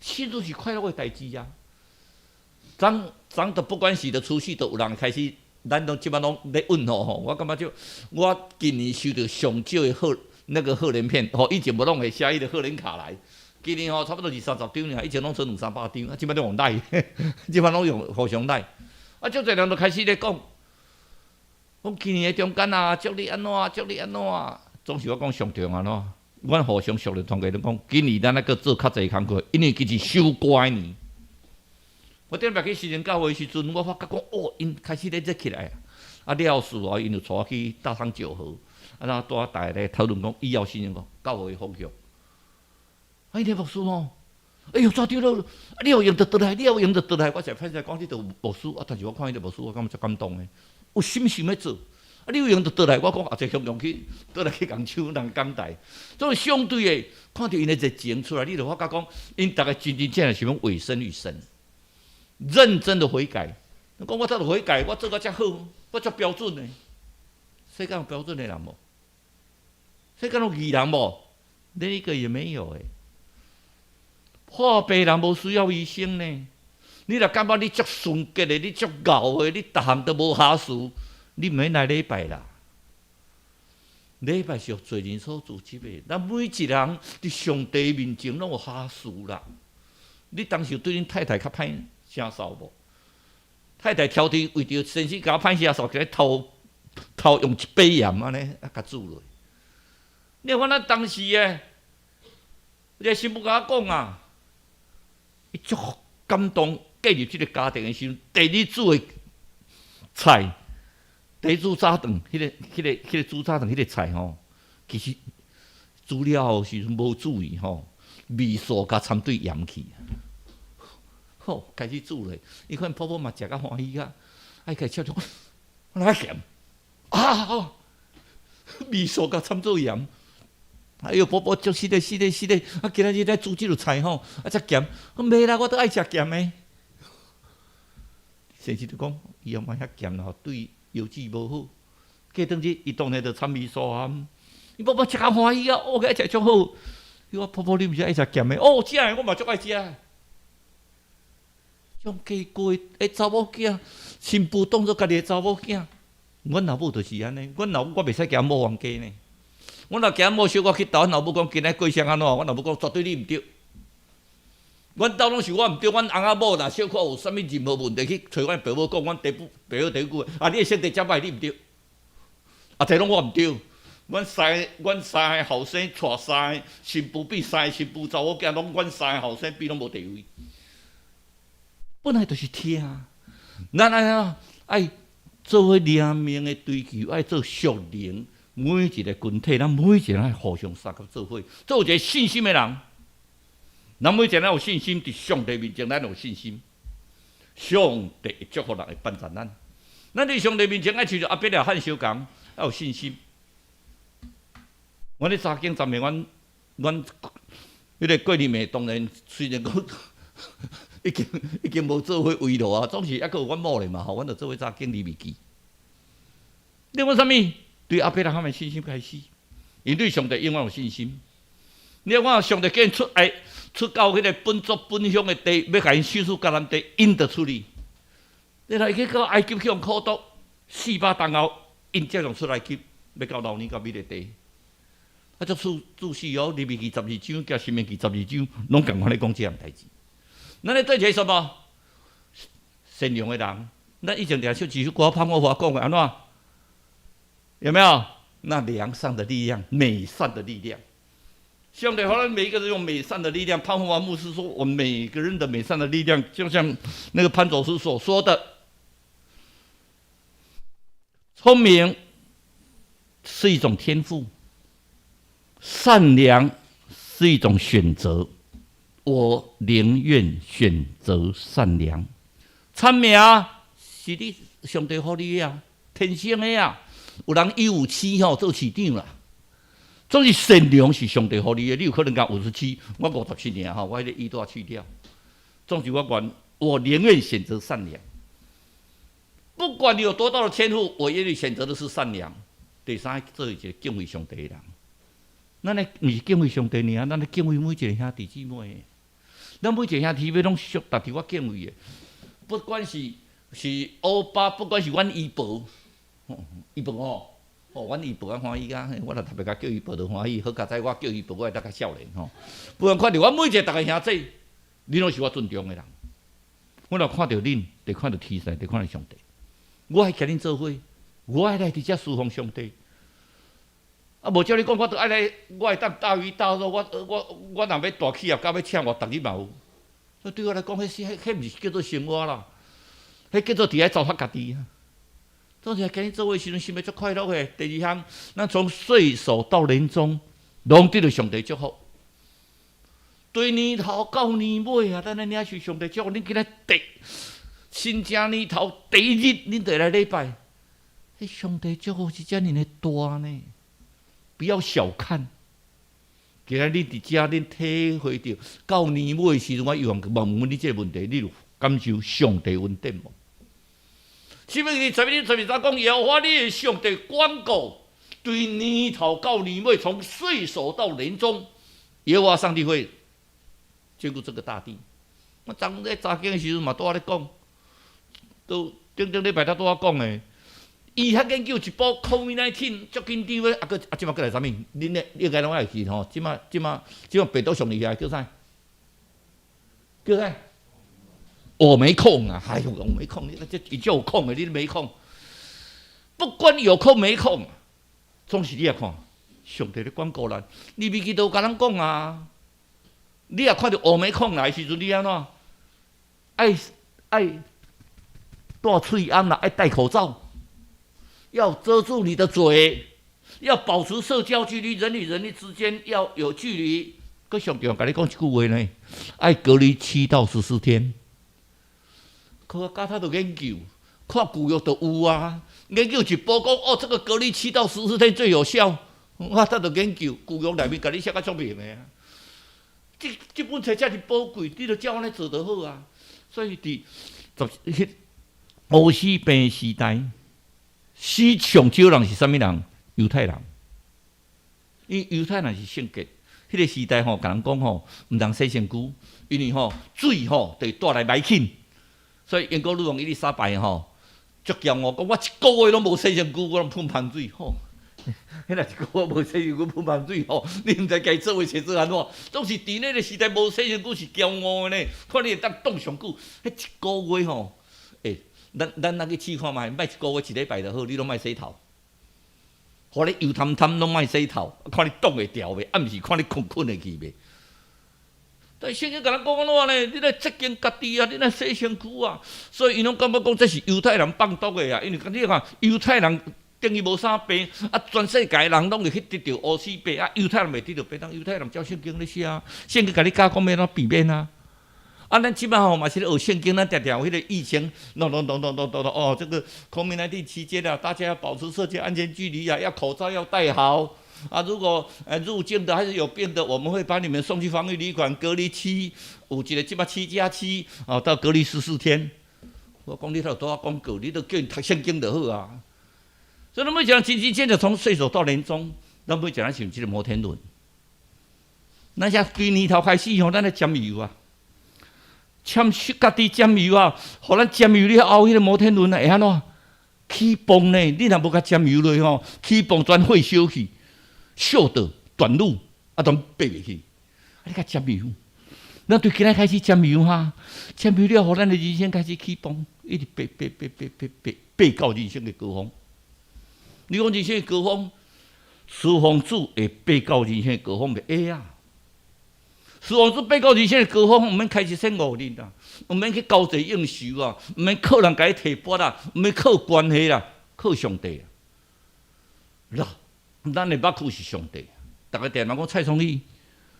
信主是快樂的代誌啊！昨昨都不管是著除夕，都有人開始，咱攏這擺攏咧問候吼。我感覺就我今年收著上少的賀那個賀年片，吼，以前無攏會寫彼個賀年卡來，今年吼差不多二三十張爾，以前攏剩兩三百張，啊，這擺攏用 LINE，這擺攏用互相 LINE。啊，足濟人都開始咧講，講今年的中間啊，祝你按怎，祝你按怎，總是我講上重要按怎。阮互相熟的團契攏講，今年咱愛閣做較濟工課，因為其實收割的年。我頂擺去新營教會的時陣，我發覺講，哦，𪜶開始咧熱起來。啊，了事後，𪜶就帶我去大倉九河，啊，那拄仔逐家咧討論講，以後新營教會的方向。啊，𪜶个牧師吼，哎喲，抓著了，啊，你有閒就轉來，你有閒就轉來。我才歹勢講這著牧師，啊，但是我看彼個牧師，我感覺足感動的，有心想欲做。啊！你有閒就轉來，我講後濟雄雄去，轉來去共手人講台。所以相對的，看著𪜶的熱情出來，你就發覺講，𪜶逐家真真正正是欲委身於神，認真的悔改。講我早就悔改，我做甲遮好，我足標準的。世間有標準的人無？世間有義人無？連一個也沒有欸。破病人無需要醫生呢。你若感覺你足純潔的，你足𠢕的，你逐項都無瑕疵。你毋免來禮拜啦，禮拜是予罪人所組織的。咱每一個人佇上帝面前攏有瑕疵啦。你當時有對恁太太較歹聲嗽無？太太挑剔，為著先生共歹聲嗽，共你偷偷用一杯鹽按呢，啊，共煮落。你看咱當時的，這個神父共我講啊，伊足感動，建立這個家庭的時陣，第二煮的菜。第一煮早頓，彼個煮早頓彼個菜吼，其實煮了後時陣無注意吼，味素共摻對鹽去。好，開始煮咧，伊看婆婆嘛食甲歡喜啊，啊伊開始笑講，哪鹹？啊，味素共摻做鹽。哎喲，婆婆就是咧，是咧，是咧，啊，今仔日來煮這道菜吼，啊，遮鹹，袂啦，我都愛食鹹的。先生就講，以後莫遐鹹啦，對。腰子無好，過當日伊當然就摻味素啊。伊婆婆食較歡喜啊，哦，愛食足好。伊講婆婆，你毋是愛食鹹的？哦，正的，我嘛足愛食。將家過的查某囝，新婦當做家己的查某囝。阮老母就是按呢，阮老母我袂使共某冤家呢。阮若共某小可去投，阮老母講今仔過程按怎？阮老母講絕對你毋對。阮兜攏是我毋對，阮翁仔某若小可有啥物任何問題去揣阮爸母講，阮爸母爸母第一句啊，你的身體遮歹，你毋對，啊，這攏我毋對，阮三个後生帶三个新婦，比三個新婦查某囝攏阮三個後生比攏無地位。本來就是疼，咱愛按怎愛做伙靈命的追求，愛做屬靈每一個群體，咱每一個人愛互相相佮做伙，做一個信心的人。咱每一個人有信心，佇上帝面前，咱有信心，上帝會祝福咱，會幫助咱。咱佇上帝面前愛親像亞伯拉罕相仝，愛有信心。阮咧查經站面，阮彼個過年暝當然雖然講已經無做伙圍爐啊，總是猶閣有阮某咧嘛吼，阮就做伙查經利未記。你講啥物？對亞伯拉罕的信心開始，𪜶對上帝永遠有信心。你看上帝竟然出來出到彼個本族本鄉的地，欲共𪜶賞賜迦南地，𪜶就出去。你來去到埃及去予苦毒400冬後，𪜶才從出埃及，欲到流奶佮蜜的地。啊，足注意哦，利未記12章，佮申命記12章，攏仝款咧講這項代誌。咱咧對一個什麼善良的人，咱以前定唱一首歌，潘國華講的按怎？有沒有？那良善的力量，美善的力量。上帝予咱每一個人用美善的力量。潘霍華牧師說：“我們每個人的美善的力量，就像那個潘祖師所說的，聰明是一種天賦。”善良是一種選擇，我寧願選擇善良。聰明是你上帝予你的啊，天生的啊。有人一五七吼做市長啦，總是善良是上帝予你的。你有可能講57，我57爾吼，我彼個一都要去掉。總是我願，我寧願選擇善良。不管你有多大的天賦，我願意選擇的是善良。第三，做一個敬畏上帝的人。咱咧毋是敬畏上帝爾，咱咧敬畏每一個兄弟姊妹。咱每一個兄弟姊妹攏屬值得我敬畏的，不管是歐巴，不管是阮姨婆，姨婆吼，哦，阮姨婆較歡喜甲，我若特別共叫姨婆就歡喜，好佳哉我叫姨婆，我會當較少年吼。不管看著我每一個逐个兄弟，恁攏是我尊重的人。我若看著恁，就看著天使，就看著上帝。我愛共恁做伙，我愛來佇遮侍奉上帝。啊，無照你講，我都愛來，我會當大魚大肉，我若欲大企業，佮欲請我，逐日嘛有。所以對我來講，彼是彼毋是叫做生活啦，彼叫做佇遐糟蹋家己啊。總是共恁做伙時陣，心會足快樂的。第二項，咱從歲首到年終，攏得著上帝祝福。對年頭到年尾啊，咱來領受上帝祝福。恁今仔第新正年頭第一日，恁就來禮拜，彼上帝祝福是遮爾的大呢。不要小看，今仔你佇遮，恁體會著到年尾時陣，我猶原問問你這個問題，你有感受上帝恩典無？申命記11章12節講，耶和華你的上帝管顧，對年頭到年尾，從歲首到年終，耶和華上帝會眷顧這個大地。我昨咧查經的時陣嘛，拄仔咧講，都頂頂禮拜才拄仔講的。醫學研究一部 COVID-19 足緊張的，啊，閣啊，這馬閣來啥物？恁咧應該攏愛記吼，這馬這馬這馬病毒上厲害，叫啥？叫啥？我沒空啊！哎喲，我沒空，你這伊就有空的，你沒空。不管有空沒空，總是你也看，上帝咧管顧咱。利未記都有共咱講啊，你若看著烏沒空來的時陣，你按怎？愛愛戴喙罨啦，愛戴口罩。要遮住你的嘴，要保持社交距離，人與人之間要有距離。閣上帝共你講一句話呢，愛隔離7到14天。科學家他都研究，看舊約就有啊。研究一報講，哦，這個隔離七到十四天最有效。我他都研究舊約內面共你寫甲足明的啊。這本冊遮爾寶貴，你著照按呢做就好啊。所以佇十彼烏死病時代。死上少人是啥物人？猶太人。因為猶太人是聖潔，彼個時代吼，共人講吼，毋通洗身軀，因為吼水吼就會帶來霾菌。所以英國女王伊麗莎白吼，足驕傲，講我一個月攏無洗身軀，我攏噴香水吼。彼若一個月無洗身軀噴香水吼，你毋知家做伙洗做按怎？總是佇那個時代無洗身軀是驕傲的呢。看你會當擋上久，彼一個月吼，欸。咱去試看覓，莫一個月一禮拜就好，你攏莫洗頭。予你油澹澹攏莫洗頭，看你擋會牢袂？啊，毋是看你睏睏會去袂？但聖經共咱講按怎呢？你來潔淨家己啊，你來洗身軀啊。所以𪜶攏感覺講這是猶太人放毒的啊，因為你看猶太人等於無啥病，啊，全世界人攏會去得著烏死病，啊，猶太人袂得著病，當猶太人照聖經咧寫啊，聖經共你教講欲按怎避免啊。啊，咱這擺吼嘛是咧學聖經，咱定定有彼個疫情，啷啷啷啷啷啷哦，這個 COVID-19 期間啊，大家要保持社交安全距離啊，要口罩要戴好。啊，如果入境的還是有病的，我們會把你們送去防疫旅館隔離七，有一個這擺7加7，哦，到隔離14天。我講你頭拄仔廣告，你都叫𪜶讀聖經就好啊。所以，咱每一個人真真正正從歲首到年終，咱每一個人像這個摩天輪。咱才規年頭開始吼，咱咧占油啊，攕家己占油啊，予咱占油了後，彼個摩天輪啊會按怎起磅呢？你若無共占油落吼，起磅全火燒去，燒到斷路，啊，都爬袂去。啊，你共占油，咱對今仔開始占油哈，占油了，予咱的人生開始起磅，一直爬爬爬爬爬爬爬到人生的高峰。你講人生的高峰，侍奉主會爬到人生的高峰袂？會啊！侍奉主爬到人生的高峰，毋免開一千五日啦，毋免去交際應酬啊，毋免靠人共你提拔啦，毋免靠關係啦，靠上帝啊！啦，咱的目標是上帝。逐家定定講蔡崇義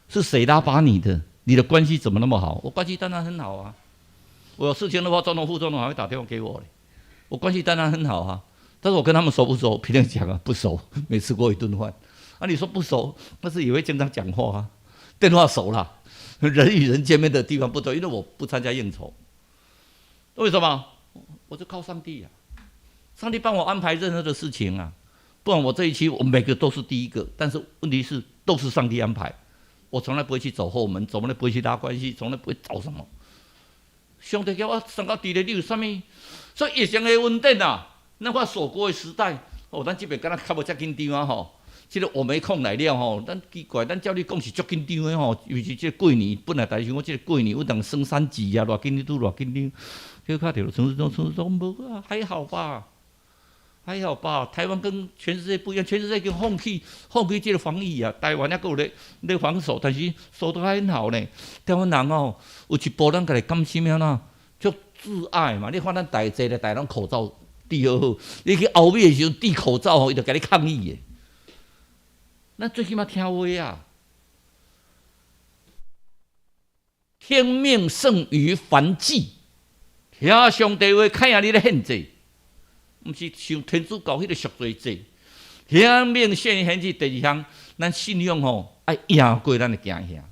是誰拉拔你的？你的關係怎麼那麼好？我關係當然很好啊！我有事情的話，總統、副總統還會打電話給我嘞。我關係當然很好啊，但是我跟他們熟不熟？平常講啊，不熟，沒吃過一頓飯。啊，你說不熟，但是也會經常講話啊，電話熟啦。人與人見面的地方不多，因為我不參加應酬。為什麼？我就靠上帝啊！上帝幫我安排任何的事情啊，不然我這一期我每個都是第一個。但是問題是都是上帝安排，我從來不會去走後門，從來不會去拉關係，從來不會找什麼。上帝叫我上到佇咧，你有啥物？所以疫情的恩典啊，咱看鎖國的時代，哦，咱這邊敢若較無遮緊張啊吼。這個我沒空來了吼，咱奇怪，咱照你講是足緊張的吼，尤其這個過年，本來大家想講這個過年有當升三級啊，偌緊張，偌緊張，結果看著陳時中，陳時中無啊，還好吧，還好吧。台灣跟全世界不一樣，全世界已經放棄放棄這個防疫啊，台灣猶閣有咧咧防守，但是守得還很好呢。台灣人哦，有一部咱家己甘心按怎，足自愛嘛。你看咱大濟咧，大攏口罩戴好好，你去歐美的時陣戴口罩吼，伊就共你抗議的。咱最起碼聽話啊，聽命勝於燔祭，聽上帝話，看下你咧獻祭，毋是像天主教彼個贖罪祭。聽命勝於獻祭，第二項，咱信仰吼愛贏過咱的驚嚇。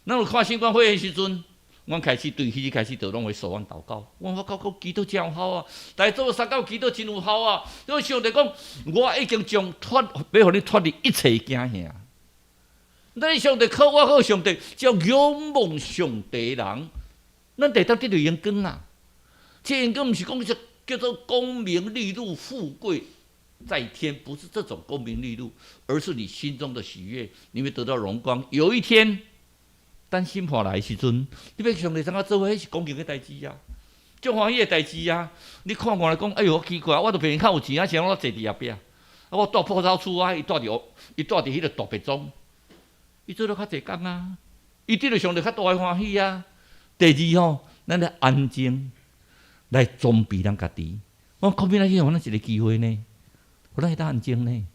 咱有看新冠肺炎時陣，阮開始對彼日開始就攏會守望禱告。我發覺講祈禱真有效啊！大家做三工祈禱真有效啊！因為上帝講，我已經將脫，欲予你脫離一切驚嚇。咱上帝靠我靠上帝，只要仰望上帝人，咱會當得著榮光啊！這榮光毋是講叫做功名利祿富貴在天，不是這種功名利祿，而是你心中的喜悅，你會得到榮光。有一天，等審判來的時陣，你欲上帝怎啊做伙，彼是光榮的代誌啊，足歡喜的代誌啊！你看看來講，哎喲，奇怪，我都比𪜶較有錢啊，啥我坐佇後壁，啊，我住破草厝啊，伊住佇伊住佇彼個大別莊，伊做了較濟工啊，伊得著上帝較大的歡喜啊。第二吼，咱來安靜來裝備咱家己。我講變來去，予咱一個機會呢，予咱會當安靜呢。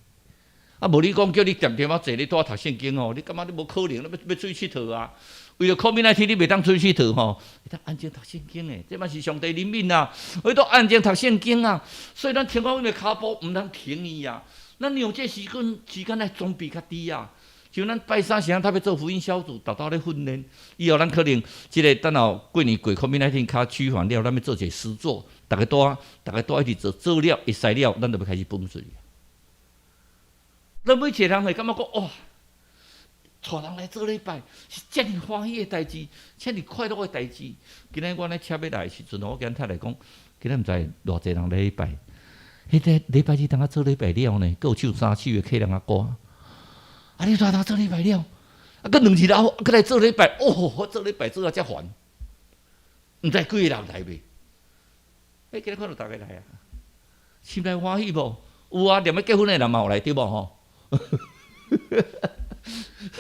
啊，無你講叫你恬恬仔坐咧，拄仔讀聖經吼，你感覺你無可能，你欲欲出去𨑨迌啊？為著 COVID-19，你袂當出去𨑨迌吼，會當安靜讀聖經的，這嘛是上帝憐憫啊！會當安靜讀聖經啊，所以咱停阮的跤步，毋通停伊啊！咱用這時間時間來裝備家己啊！像咱拜三時陣，特別做福音小組，沓沓咧訓練。以後咱可能這個等後過年過 COVID-19 較趨緩了，咱欲做一個實作，逐家拄逐家拄一直做，做了會使了，咱就欲開始分出去。咱每一個人會感覺講哇，帶人來做禮拜是遮爾歡喜的代誌，遮爾快樂的代誌。今日阮咧車欲來的時陣，我共太太講，今日毋知偌濟人來禮拜。彼個禮拜日當下做禮拜了呢，閣有唱三首的客人仔歌。啊！你帶他做禮拜了，啊，閣兩日後，閣來做禮拜，哦，我做禮拜做啊遮煩，毋知幾个人來袂？欸，今日看著逐家來啊，心內歡喜無？有啊，連欲結婚的人嘛有來對無吼？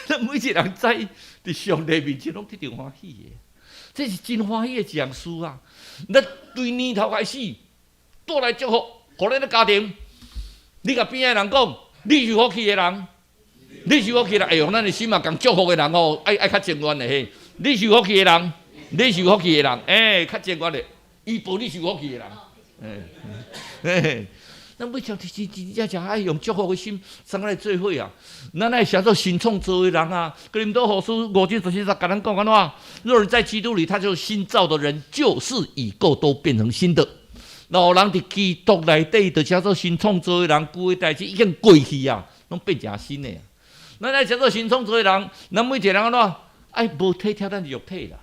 咱每一個人知佇上帝面前攏得著歡喜的，這是真歡喜的一項事啊！咱對年頭開始帶來祝福，予咱的家庭。你共邊仔的人講，你是有福氣的人，你是有福氣的人，會用咱的心嘛，共祝福的人吼，愛愛較情願的嘿。你是有福氣的人，你是有福氣的人，欸，較情願的，伊報你是有福氣的人，欸，欸。咱每條真真正正愛用祝福的心，送來做伙啊！咱愛成做新創造的人啊！哥林多後書五章十四節共咱講按怎？若人在基督裡，他就是新造的人，舊事已過，都變成新的。若人佇基督內底，就成做新創造的人，舊的代誌已經過去啊，攏變成新的啊！咱愛成做新創造的人，咱每一個人按怎？愛無體貼咱肉體啦！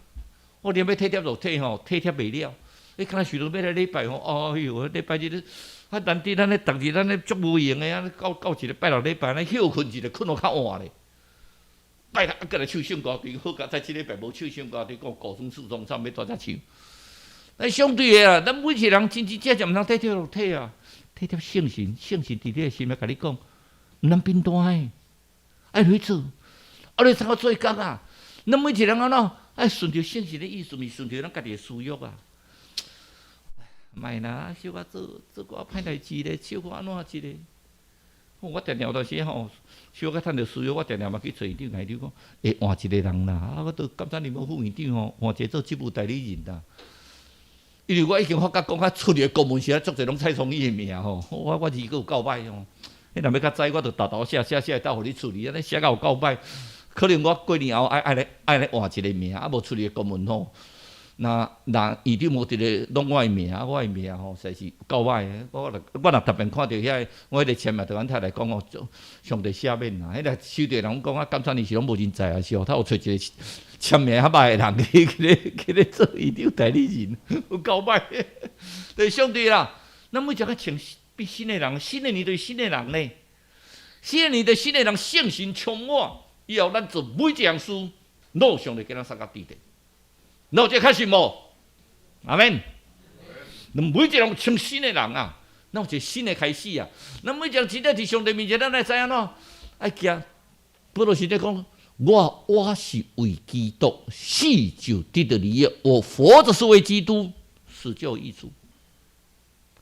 我連欲體貼肉體吼，體貼袂了。你敢若想著欲來禮拜吼，哎喲，禮拜日。啊！難得咱咧，逐日咱咧足無閒的啊！到到一个拜六禮拜，咱歇睏一下，睏予較晚咧。拜六啊，閣來唱聖歌隊，好佳哉，這禮拜無唱聖歌隊，講高中四中唱欲蹛遮唱。但相對的啊，咱每一個人真真正正毋通體貼肉體啊，體貼聖神，聖神佇你的心內共你講，毋通貧惰的，愛去做，啊，你通好做工啊！咱每一個人按怎愛順著聖神的意思，毋是順著咱家己的私欲啊。莫啦，小可做做寡歹代誌咧，小可按怎一个？我定定有當時吼，小可趁著需要，我定定嘛去揣院長，院長講會換一個人啦。啊，我都監察你們副院長吼，換一個做職務代理人啦。因為我已經發覺講較出來公文時，足濟攏蔡崇義的名吼，我我字閣有夠歹吼。你若欲較知，我就沓沓寫寫寫，斗予你處理，按呢寫甲有夠歹。可能我過年後愛愛來愛來換一個名，啊無出來公文吼。若若院長無佇咧攏我的名，我的名吼，實在是夠歹的。我若我若特別看著遐個，我彼個簽名，就按太來講哦，上帝赦免啦。彼個收著人講啊，監察你是攏無人在啊，是哦，他有揣一個簽名較歹的人去去咧去咧做院長代理人，有夠歹。對上帝啦，咱每一個穿變新的人，新的年就是新的人呢。新的年就是新的人，聖神充滿以後，咱做每一項事，攏上帝給咱送較對的。有這確信無？阿們。每一個人穿新的人啊，咱有一個新的開始啊。咱每一個人真正佇上帝面前，咱會知按怎？愛行。保羅是咧講，我我是為基督死就得著利益，我活著是為基督，死就有益處。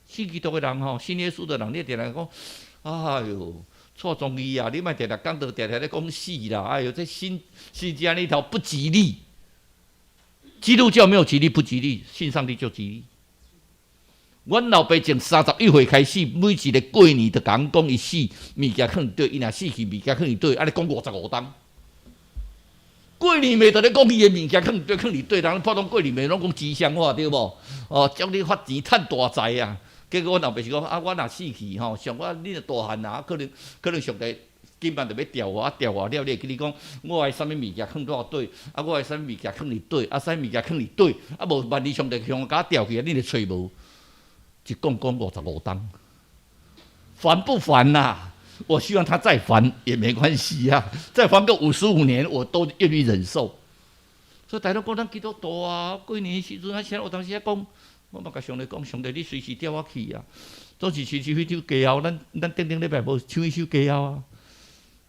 信基督的人吼，信耶穌的人，你定定講，哎喲，錯綜義啊！你莫定定講道，定定咧講死啦！哎喲，這新新這年頭不吉利。基督教沒有吉利不吉利，信上帝就吉利。阮老爸從31歲開始，每一個過年就共阮講伊死，物件囥佇佗，伊若死去，物件囥佇佗，按呢講55冬。過年袂就咧講伊的物件囥佇佗，囥佇佗，人普通過年袂攏講吉祥話對無？哦，祝你發錢趁大財啊！結果阮老爸是講啊，我若死去吼，像我你若大漢啊，可能可能上帝。今晚就欲調我，調我了，你會記得講，我的啥物物件囥佗佗，啊，我的啥物物件囥佇佗，啊，啥物物件囥佇佗，啊，無萬一上帝向我共我調去，你會揣無？一講講55冬，煩不煩吶？我希望他再煩也沒關係啊，再煩個55年，我都願意忍受。所以大家講咱基督徒啊，過年時陣啊，啥有當時啊講，我嘛共上帝講，上帝你隨時調我去啊，總是唱一首歌喉，咱咱頂頂禮拜無唱一首歌喉啊。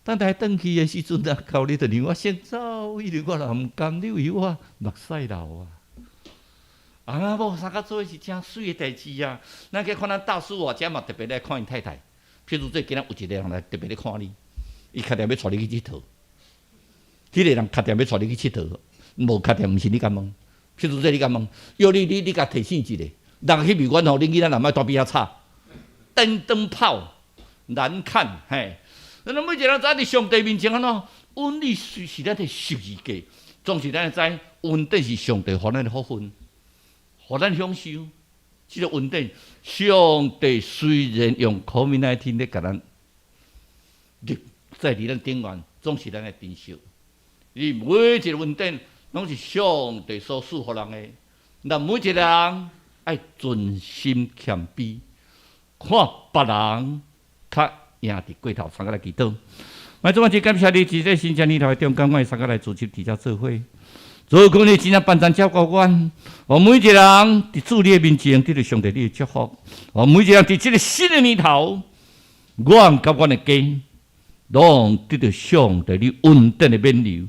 等待轉去的時陣啊，到你就讓我先走，因為我若毋甘，你為我目屎流啊！啊，某相佮做是誠媠的代誌啊！咱去看咱大叔啊，遮嘛特別來看𪜶太太。譬如說，今仔有一個人來特別咧看你，伊確定欲帶你去𨑨迌。彼個人確定欲帶你去𨑨迌，無確定毋是你共問。譬如說，你共問，約你你你共提醒一下，人去美阮吼，恁囡仔若莫蹛邊仔吵，電燈泡難看嘿。咱每一個人知佇上帝面前按怎？恩典是是咱的十字架，總是咱會知恩典是上帝予咱的福分，予咱享受。這個恩典，上帝雖然用 COVID-19 咧共咱立在佇咱頂懸，總是咱會珍惜。你每一個恩典，攏是上帝所賜予人的。咱每一個人愛存心謙卑，看別人較贏佇過頭，相佮來祈禱。我主，我真感謝你，佇這新年頭的中間，我會相佮來聚集佇遮做伙。主，求你真正幫贊照顧阮，予每一個人佇主你的面前得著上帝你的祝福。予每一個人佇這個新的年頭，阮佮阮的家，攏得著上帝你恩典的免留。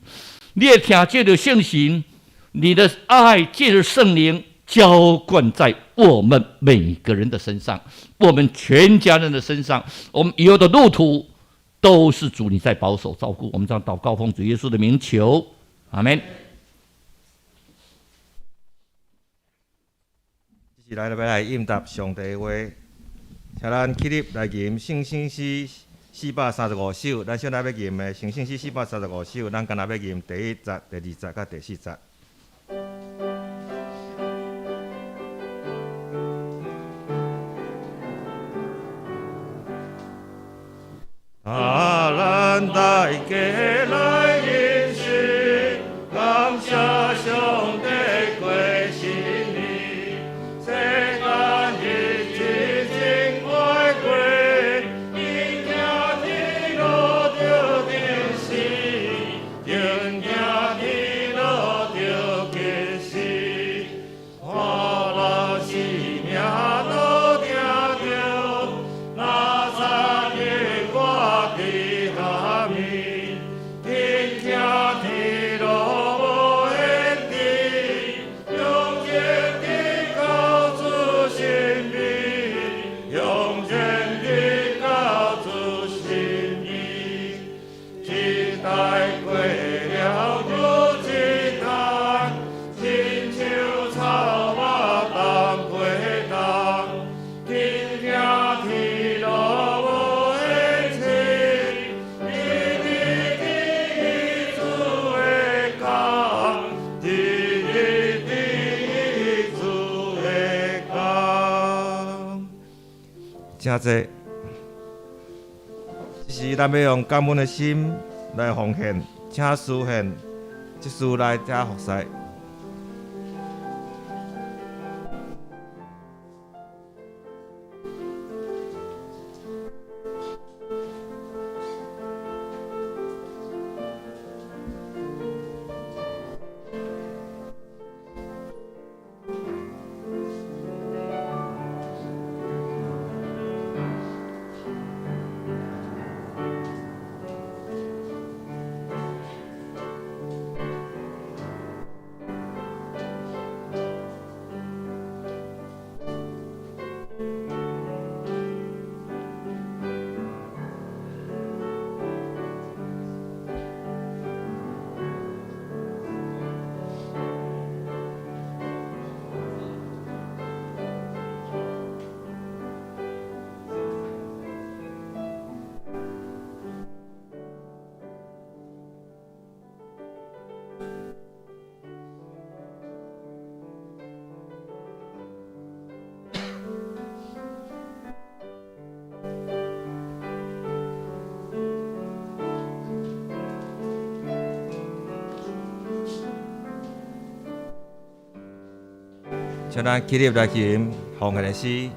你會疼藉著聖神，你的愛借著聖靈澆灌在我們每個人的身上，我們全家人的身上，我們以後的路途都是主你在保守照顧。我們這樣禱告，奉主耶穌的名求，阿門。這是來欲來應答上帝的話，請咱起立來吟聖經詩435首。咱先來欲吟的聖經詩435首，咱干焦欲吟第一節、第二節佮第四節。啊，咱大家來認識，感謝上帝過新年，世間日子真愛過，天行天路著定時，天行天路著吉時，看老死命都聽著，哪知日我佇下面，天行天路無限制，向前直到主身邊，向前直到主身邊，一代過了又一代，親像草仔冬過冬，天行天路無限期，日日記主的工，日日記主的工。真濟，這時咱欲用感恩的心來奉獻，請司獻，執事來遮服侍。請咱起立來吟奉獻的詩。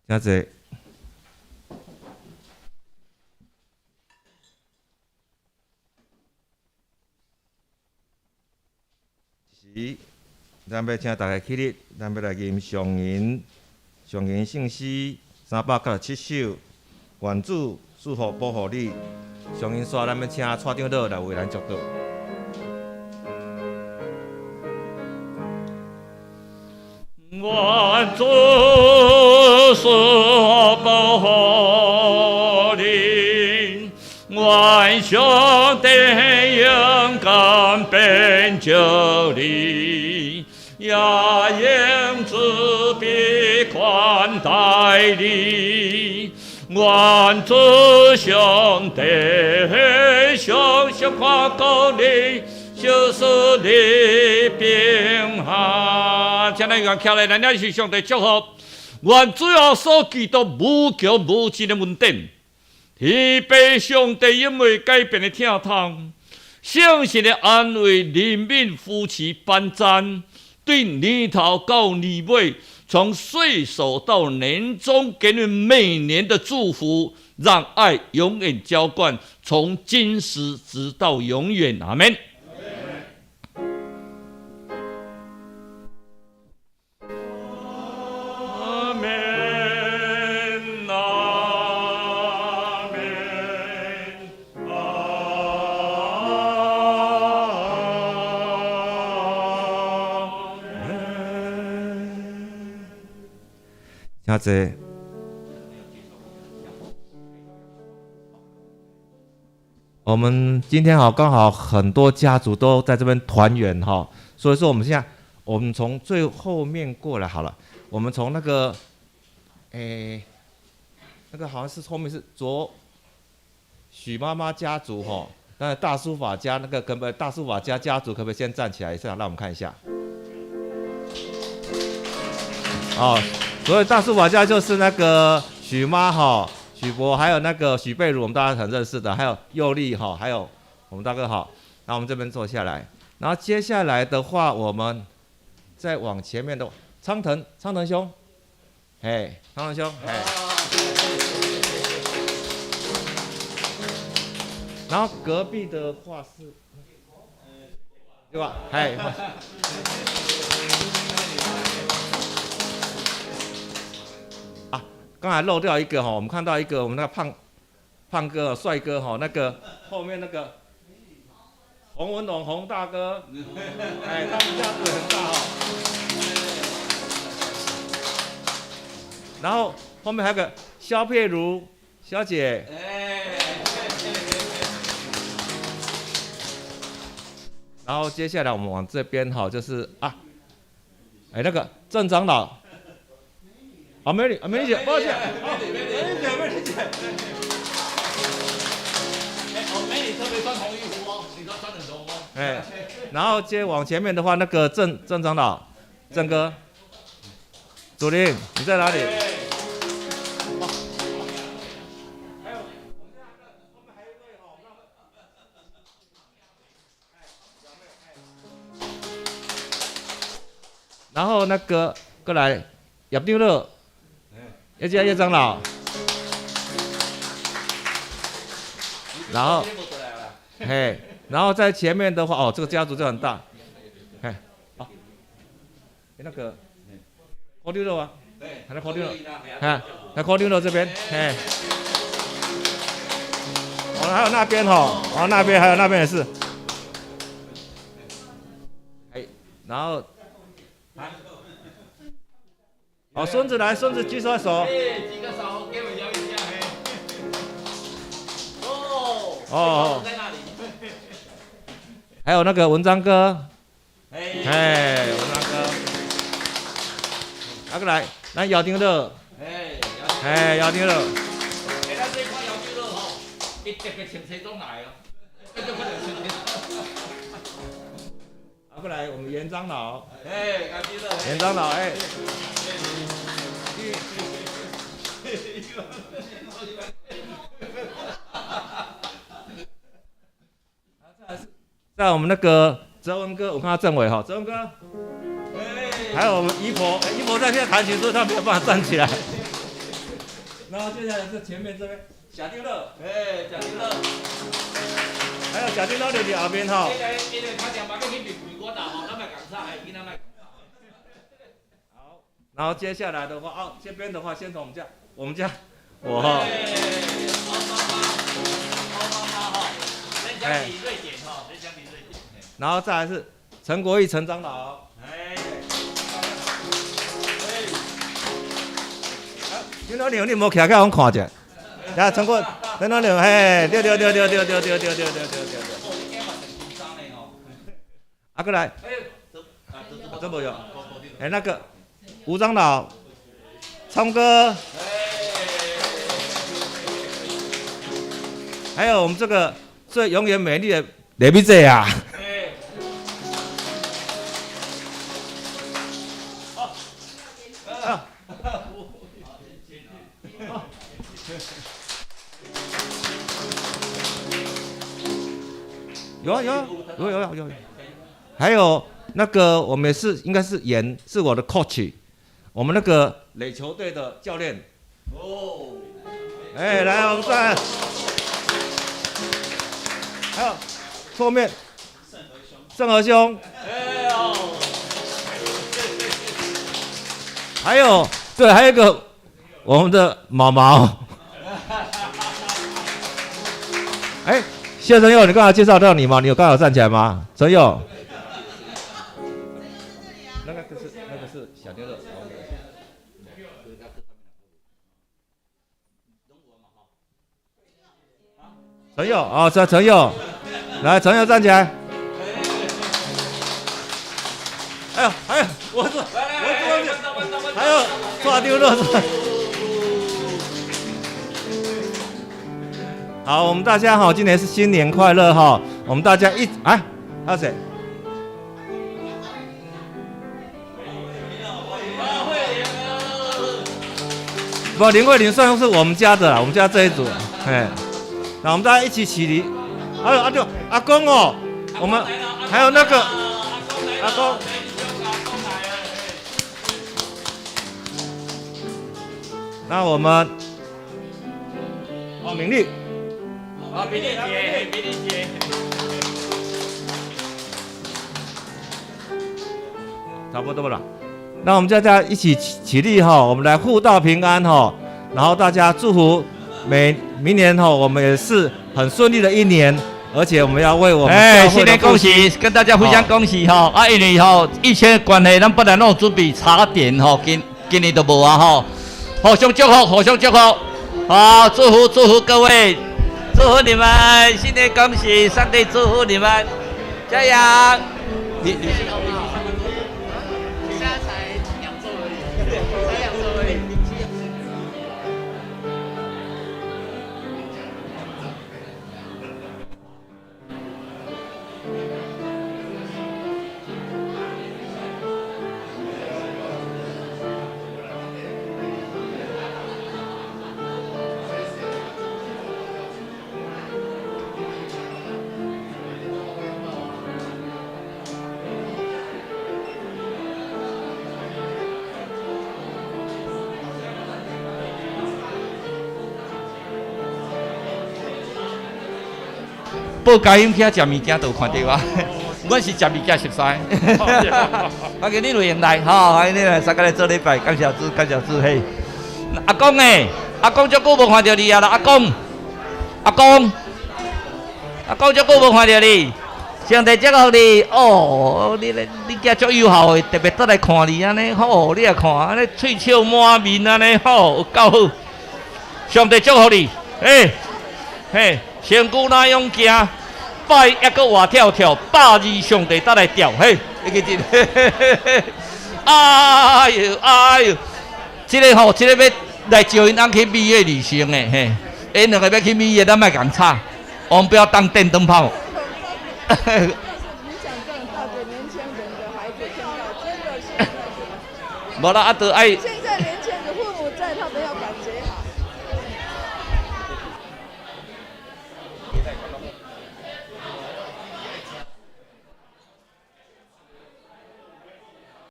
真濟。這時，咱欲請大家起立，咱欲來吟上銀上銀聖詩397首，願主賜福保護你。上銀煞，咱欲請蔡長老來為咱祝禱。願主賜福保護你，願上帝勇敢拯救你，也用慈悲款待你。愿主上帝常常看顾你，小事你平安。请咱共徛来，咱也是上帝祝福。愿主耶稣基督无穷无尽的恩典，天父上帝永袂改变的疼痛，圣神的安慰、怜悯、扶持、帮赞，对年头到年尾，从岁首到年终，给你每年的祝福，让爱永远浇灌，从今时直到永远。阿门。阿门，阿门，阿门。请坐。我们今天好，刚好很多家族都在这边团圆哈，所以说我们现在我们从最后面过来好了。我们从那个，那个好像是后面是卓许妈妈家族哈，那大书法家那个根本大书法家家族可不可以先站起来一下，让我们看一下？哦，所以大书法家就是那个许妈哈。许博，还有那个许贝如，我们大家很认识的，还有佑利哈，还有我们大哥好。那我们这边坐下来，然后接下来的话，我们再往前面的昌腾，昌腾兄，哎，昌腾兄，哎，然后隔壁的话是，对吧？哎。刚才漏掉一个哈，我们看到一个我们那个胖胖哥帅哥哈，那个后面那个洪文龙洪大哥，哎，他们家族很大哈。然后后面还有个萧佩如小姐，然后接下来我们往这边哈，就是啊，哎那个郑长老。啊，美女，啊，美女姐，抱歉，美女，美女姐，美女姐。哎，哦，美女特别穿红衣服哦，你都穿很红哦。哎，然后接往前面的话，那个郑郑长老，郑哥，祖林，你在哪里？还有，我们还有一位哦，然后那个过来，叶长老。叶叶长老，然后，嘿，然后在前面的话，哦，这个家族就很大，嘿，好，那个，柯长老啊，还在柯长老，哎，来柯长老这边，嘿，哦，还有那边吼，哦，那边还有那边也是，哎，然后。哦，孙子来，孙子举手手。举个手，给我摇一下。哦。哦。在那里。还有那个文章哥。哎，文章哥。阿个来，咱姚丁乐。哎。哎，姚丁乐。哎，咱这款姚丁乐吼，伊特别穿西装来哦。阿过来，我们严长老。哎，姚丁乐。严长老，哎。在我们那个哲文哥，我看到政委哈，哲文哥，还有我们姨婆，姨婆在现在弹琴，所以她没有办法站起来。然后接下来是前面这边贾丁乐，哎，贾丁乐，还有贾丁乐就在后面哈。好，然后接下来的话，哦，这边的话先从我们家，我们家，我哈。哎，瑞典哈，瑞典。然后再来是陈国义陈长老。哎，陈老娘，你无徛起来，我看者。来，陈国，陈老娘，嘿，对对对对对对对对对对对对。哦，你今嘛真紧张的吼。啊，过来。曾博友，哎，那个吴长老，聪哥，还有我们这个最永远美丽的雷米姐啊。有啊有啊有有有有，还有那个我们也是应该是严是我的 coach，我们那个垒球队的教练。哦，哎，来我们再，还有后面盛和兄，哎呦，还有对，还有一个我们的毛毛，哎。谢承佑，你刚才介绍到你吗？你有刚好站起来吗？承佑，那个是小妞的。承佑啊，这承佑，来，承佑站起来。哎呦，哎呦，我坐，我坐，还有抓丢了。好，我们大家好，今年是新年快乐哈！我们大家一哎，还有谁？不，林慧玲算是我们家的啦，我们家这一组，哎，那我们大家一起起立。还有阿舅、阿公哦，我们还有那个阿公。那我们哦，明丽。啊，美丽姐，美丽姐，差不多了。那我们大家一起起立哈，我们来互道平安哈，然后大家祝福明年哈，我们也是很顺利的一年，而且我们要为我们哎，新年恭喜，跟大家互相恭喜哈。啊，因为吼疫情的关系，咱本来拢有准备茶点吼，今年都无啊吼，互相祝福，互相祝福，好，祝福祝福各位。祝福你们新年恭喜，上帝祝福你们，加油！你现在才2周而已，才2周而已。报佳音去食物件都有看到啊，阮是食物件熟似。欢迎你有闲来，吼，欢迎你来，三个来做礼拜，感谢主，感谢主嘿。阿公欸，阿公足久无看到你啊啦，阿公，阿公，阿公足久无看到你，上帝祝福你哦，你囝足友好的，特别倒来看你按呢，吼，你也看按呢，喙笑满面按呢，吼，有够好。上帝祝福你，嘿，嘿，身躯哪样行？拜抑阁活跳跳，百二上帝搭来吊，嘿，你记得？哎呦哎呦，这个吼，这个欲来招𪜶翁去美国旅行的，嘿，𪜶两个欲去美国，咱莫共吵，我们不要当电灯泡。影响更大，给年轻人的孩子听到，真的是。无啦，啊，就爱。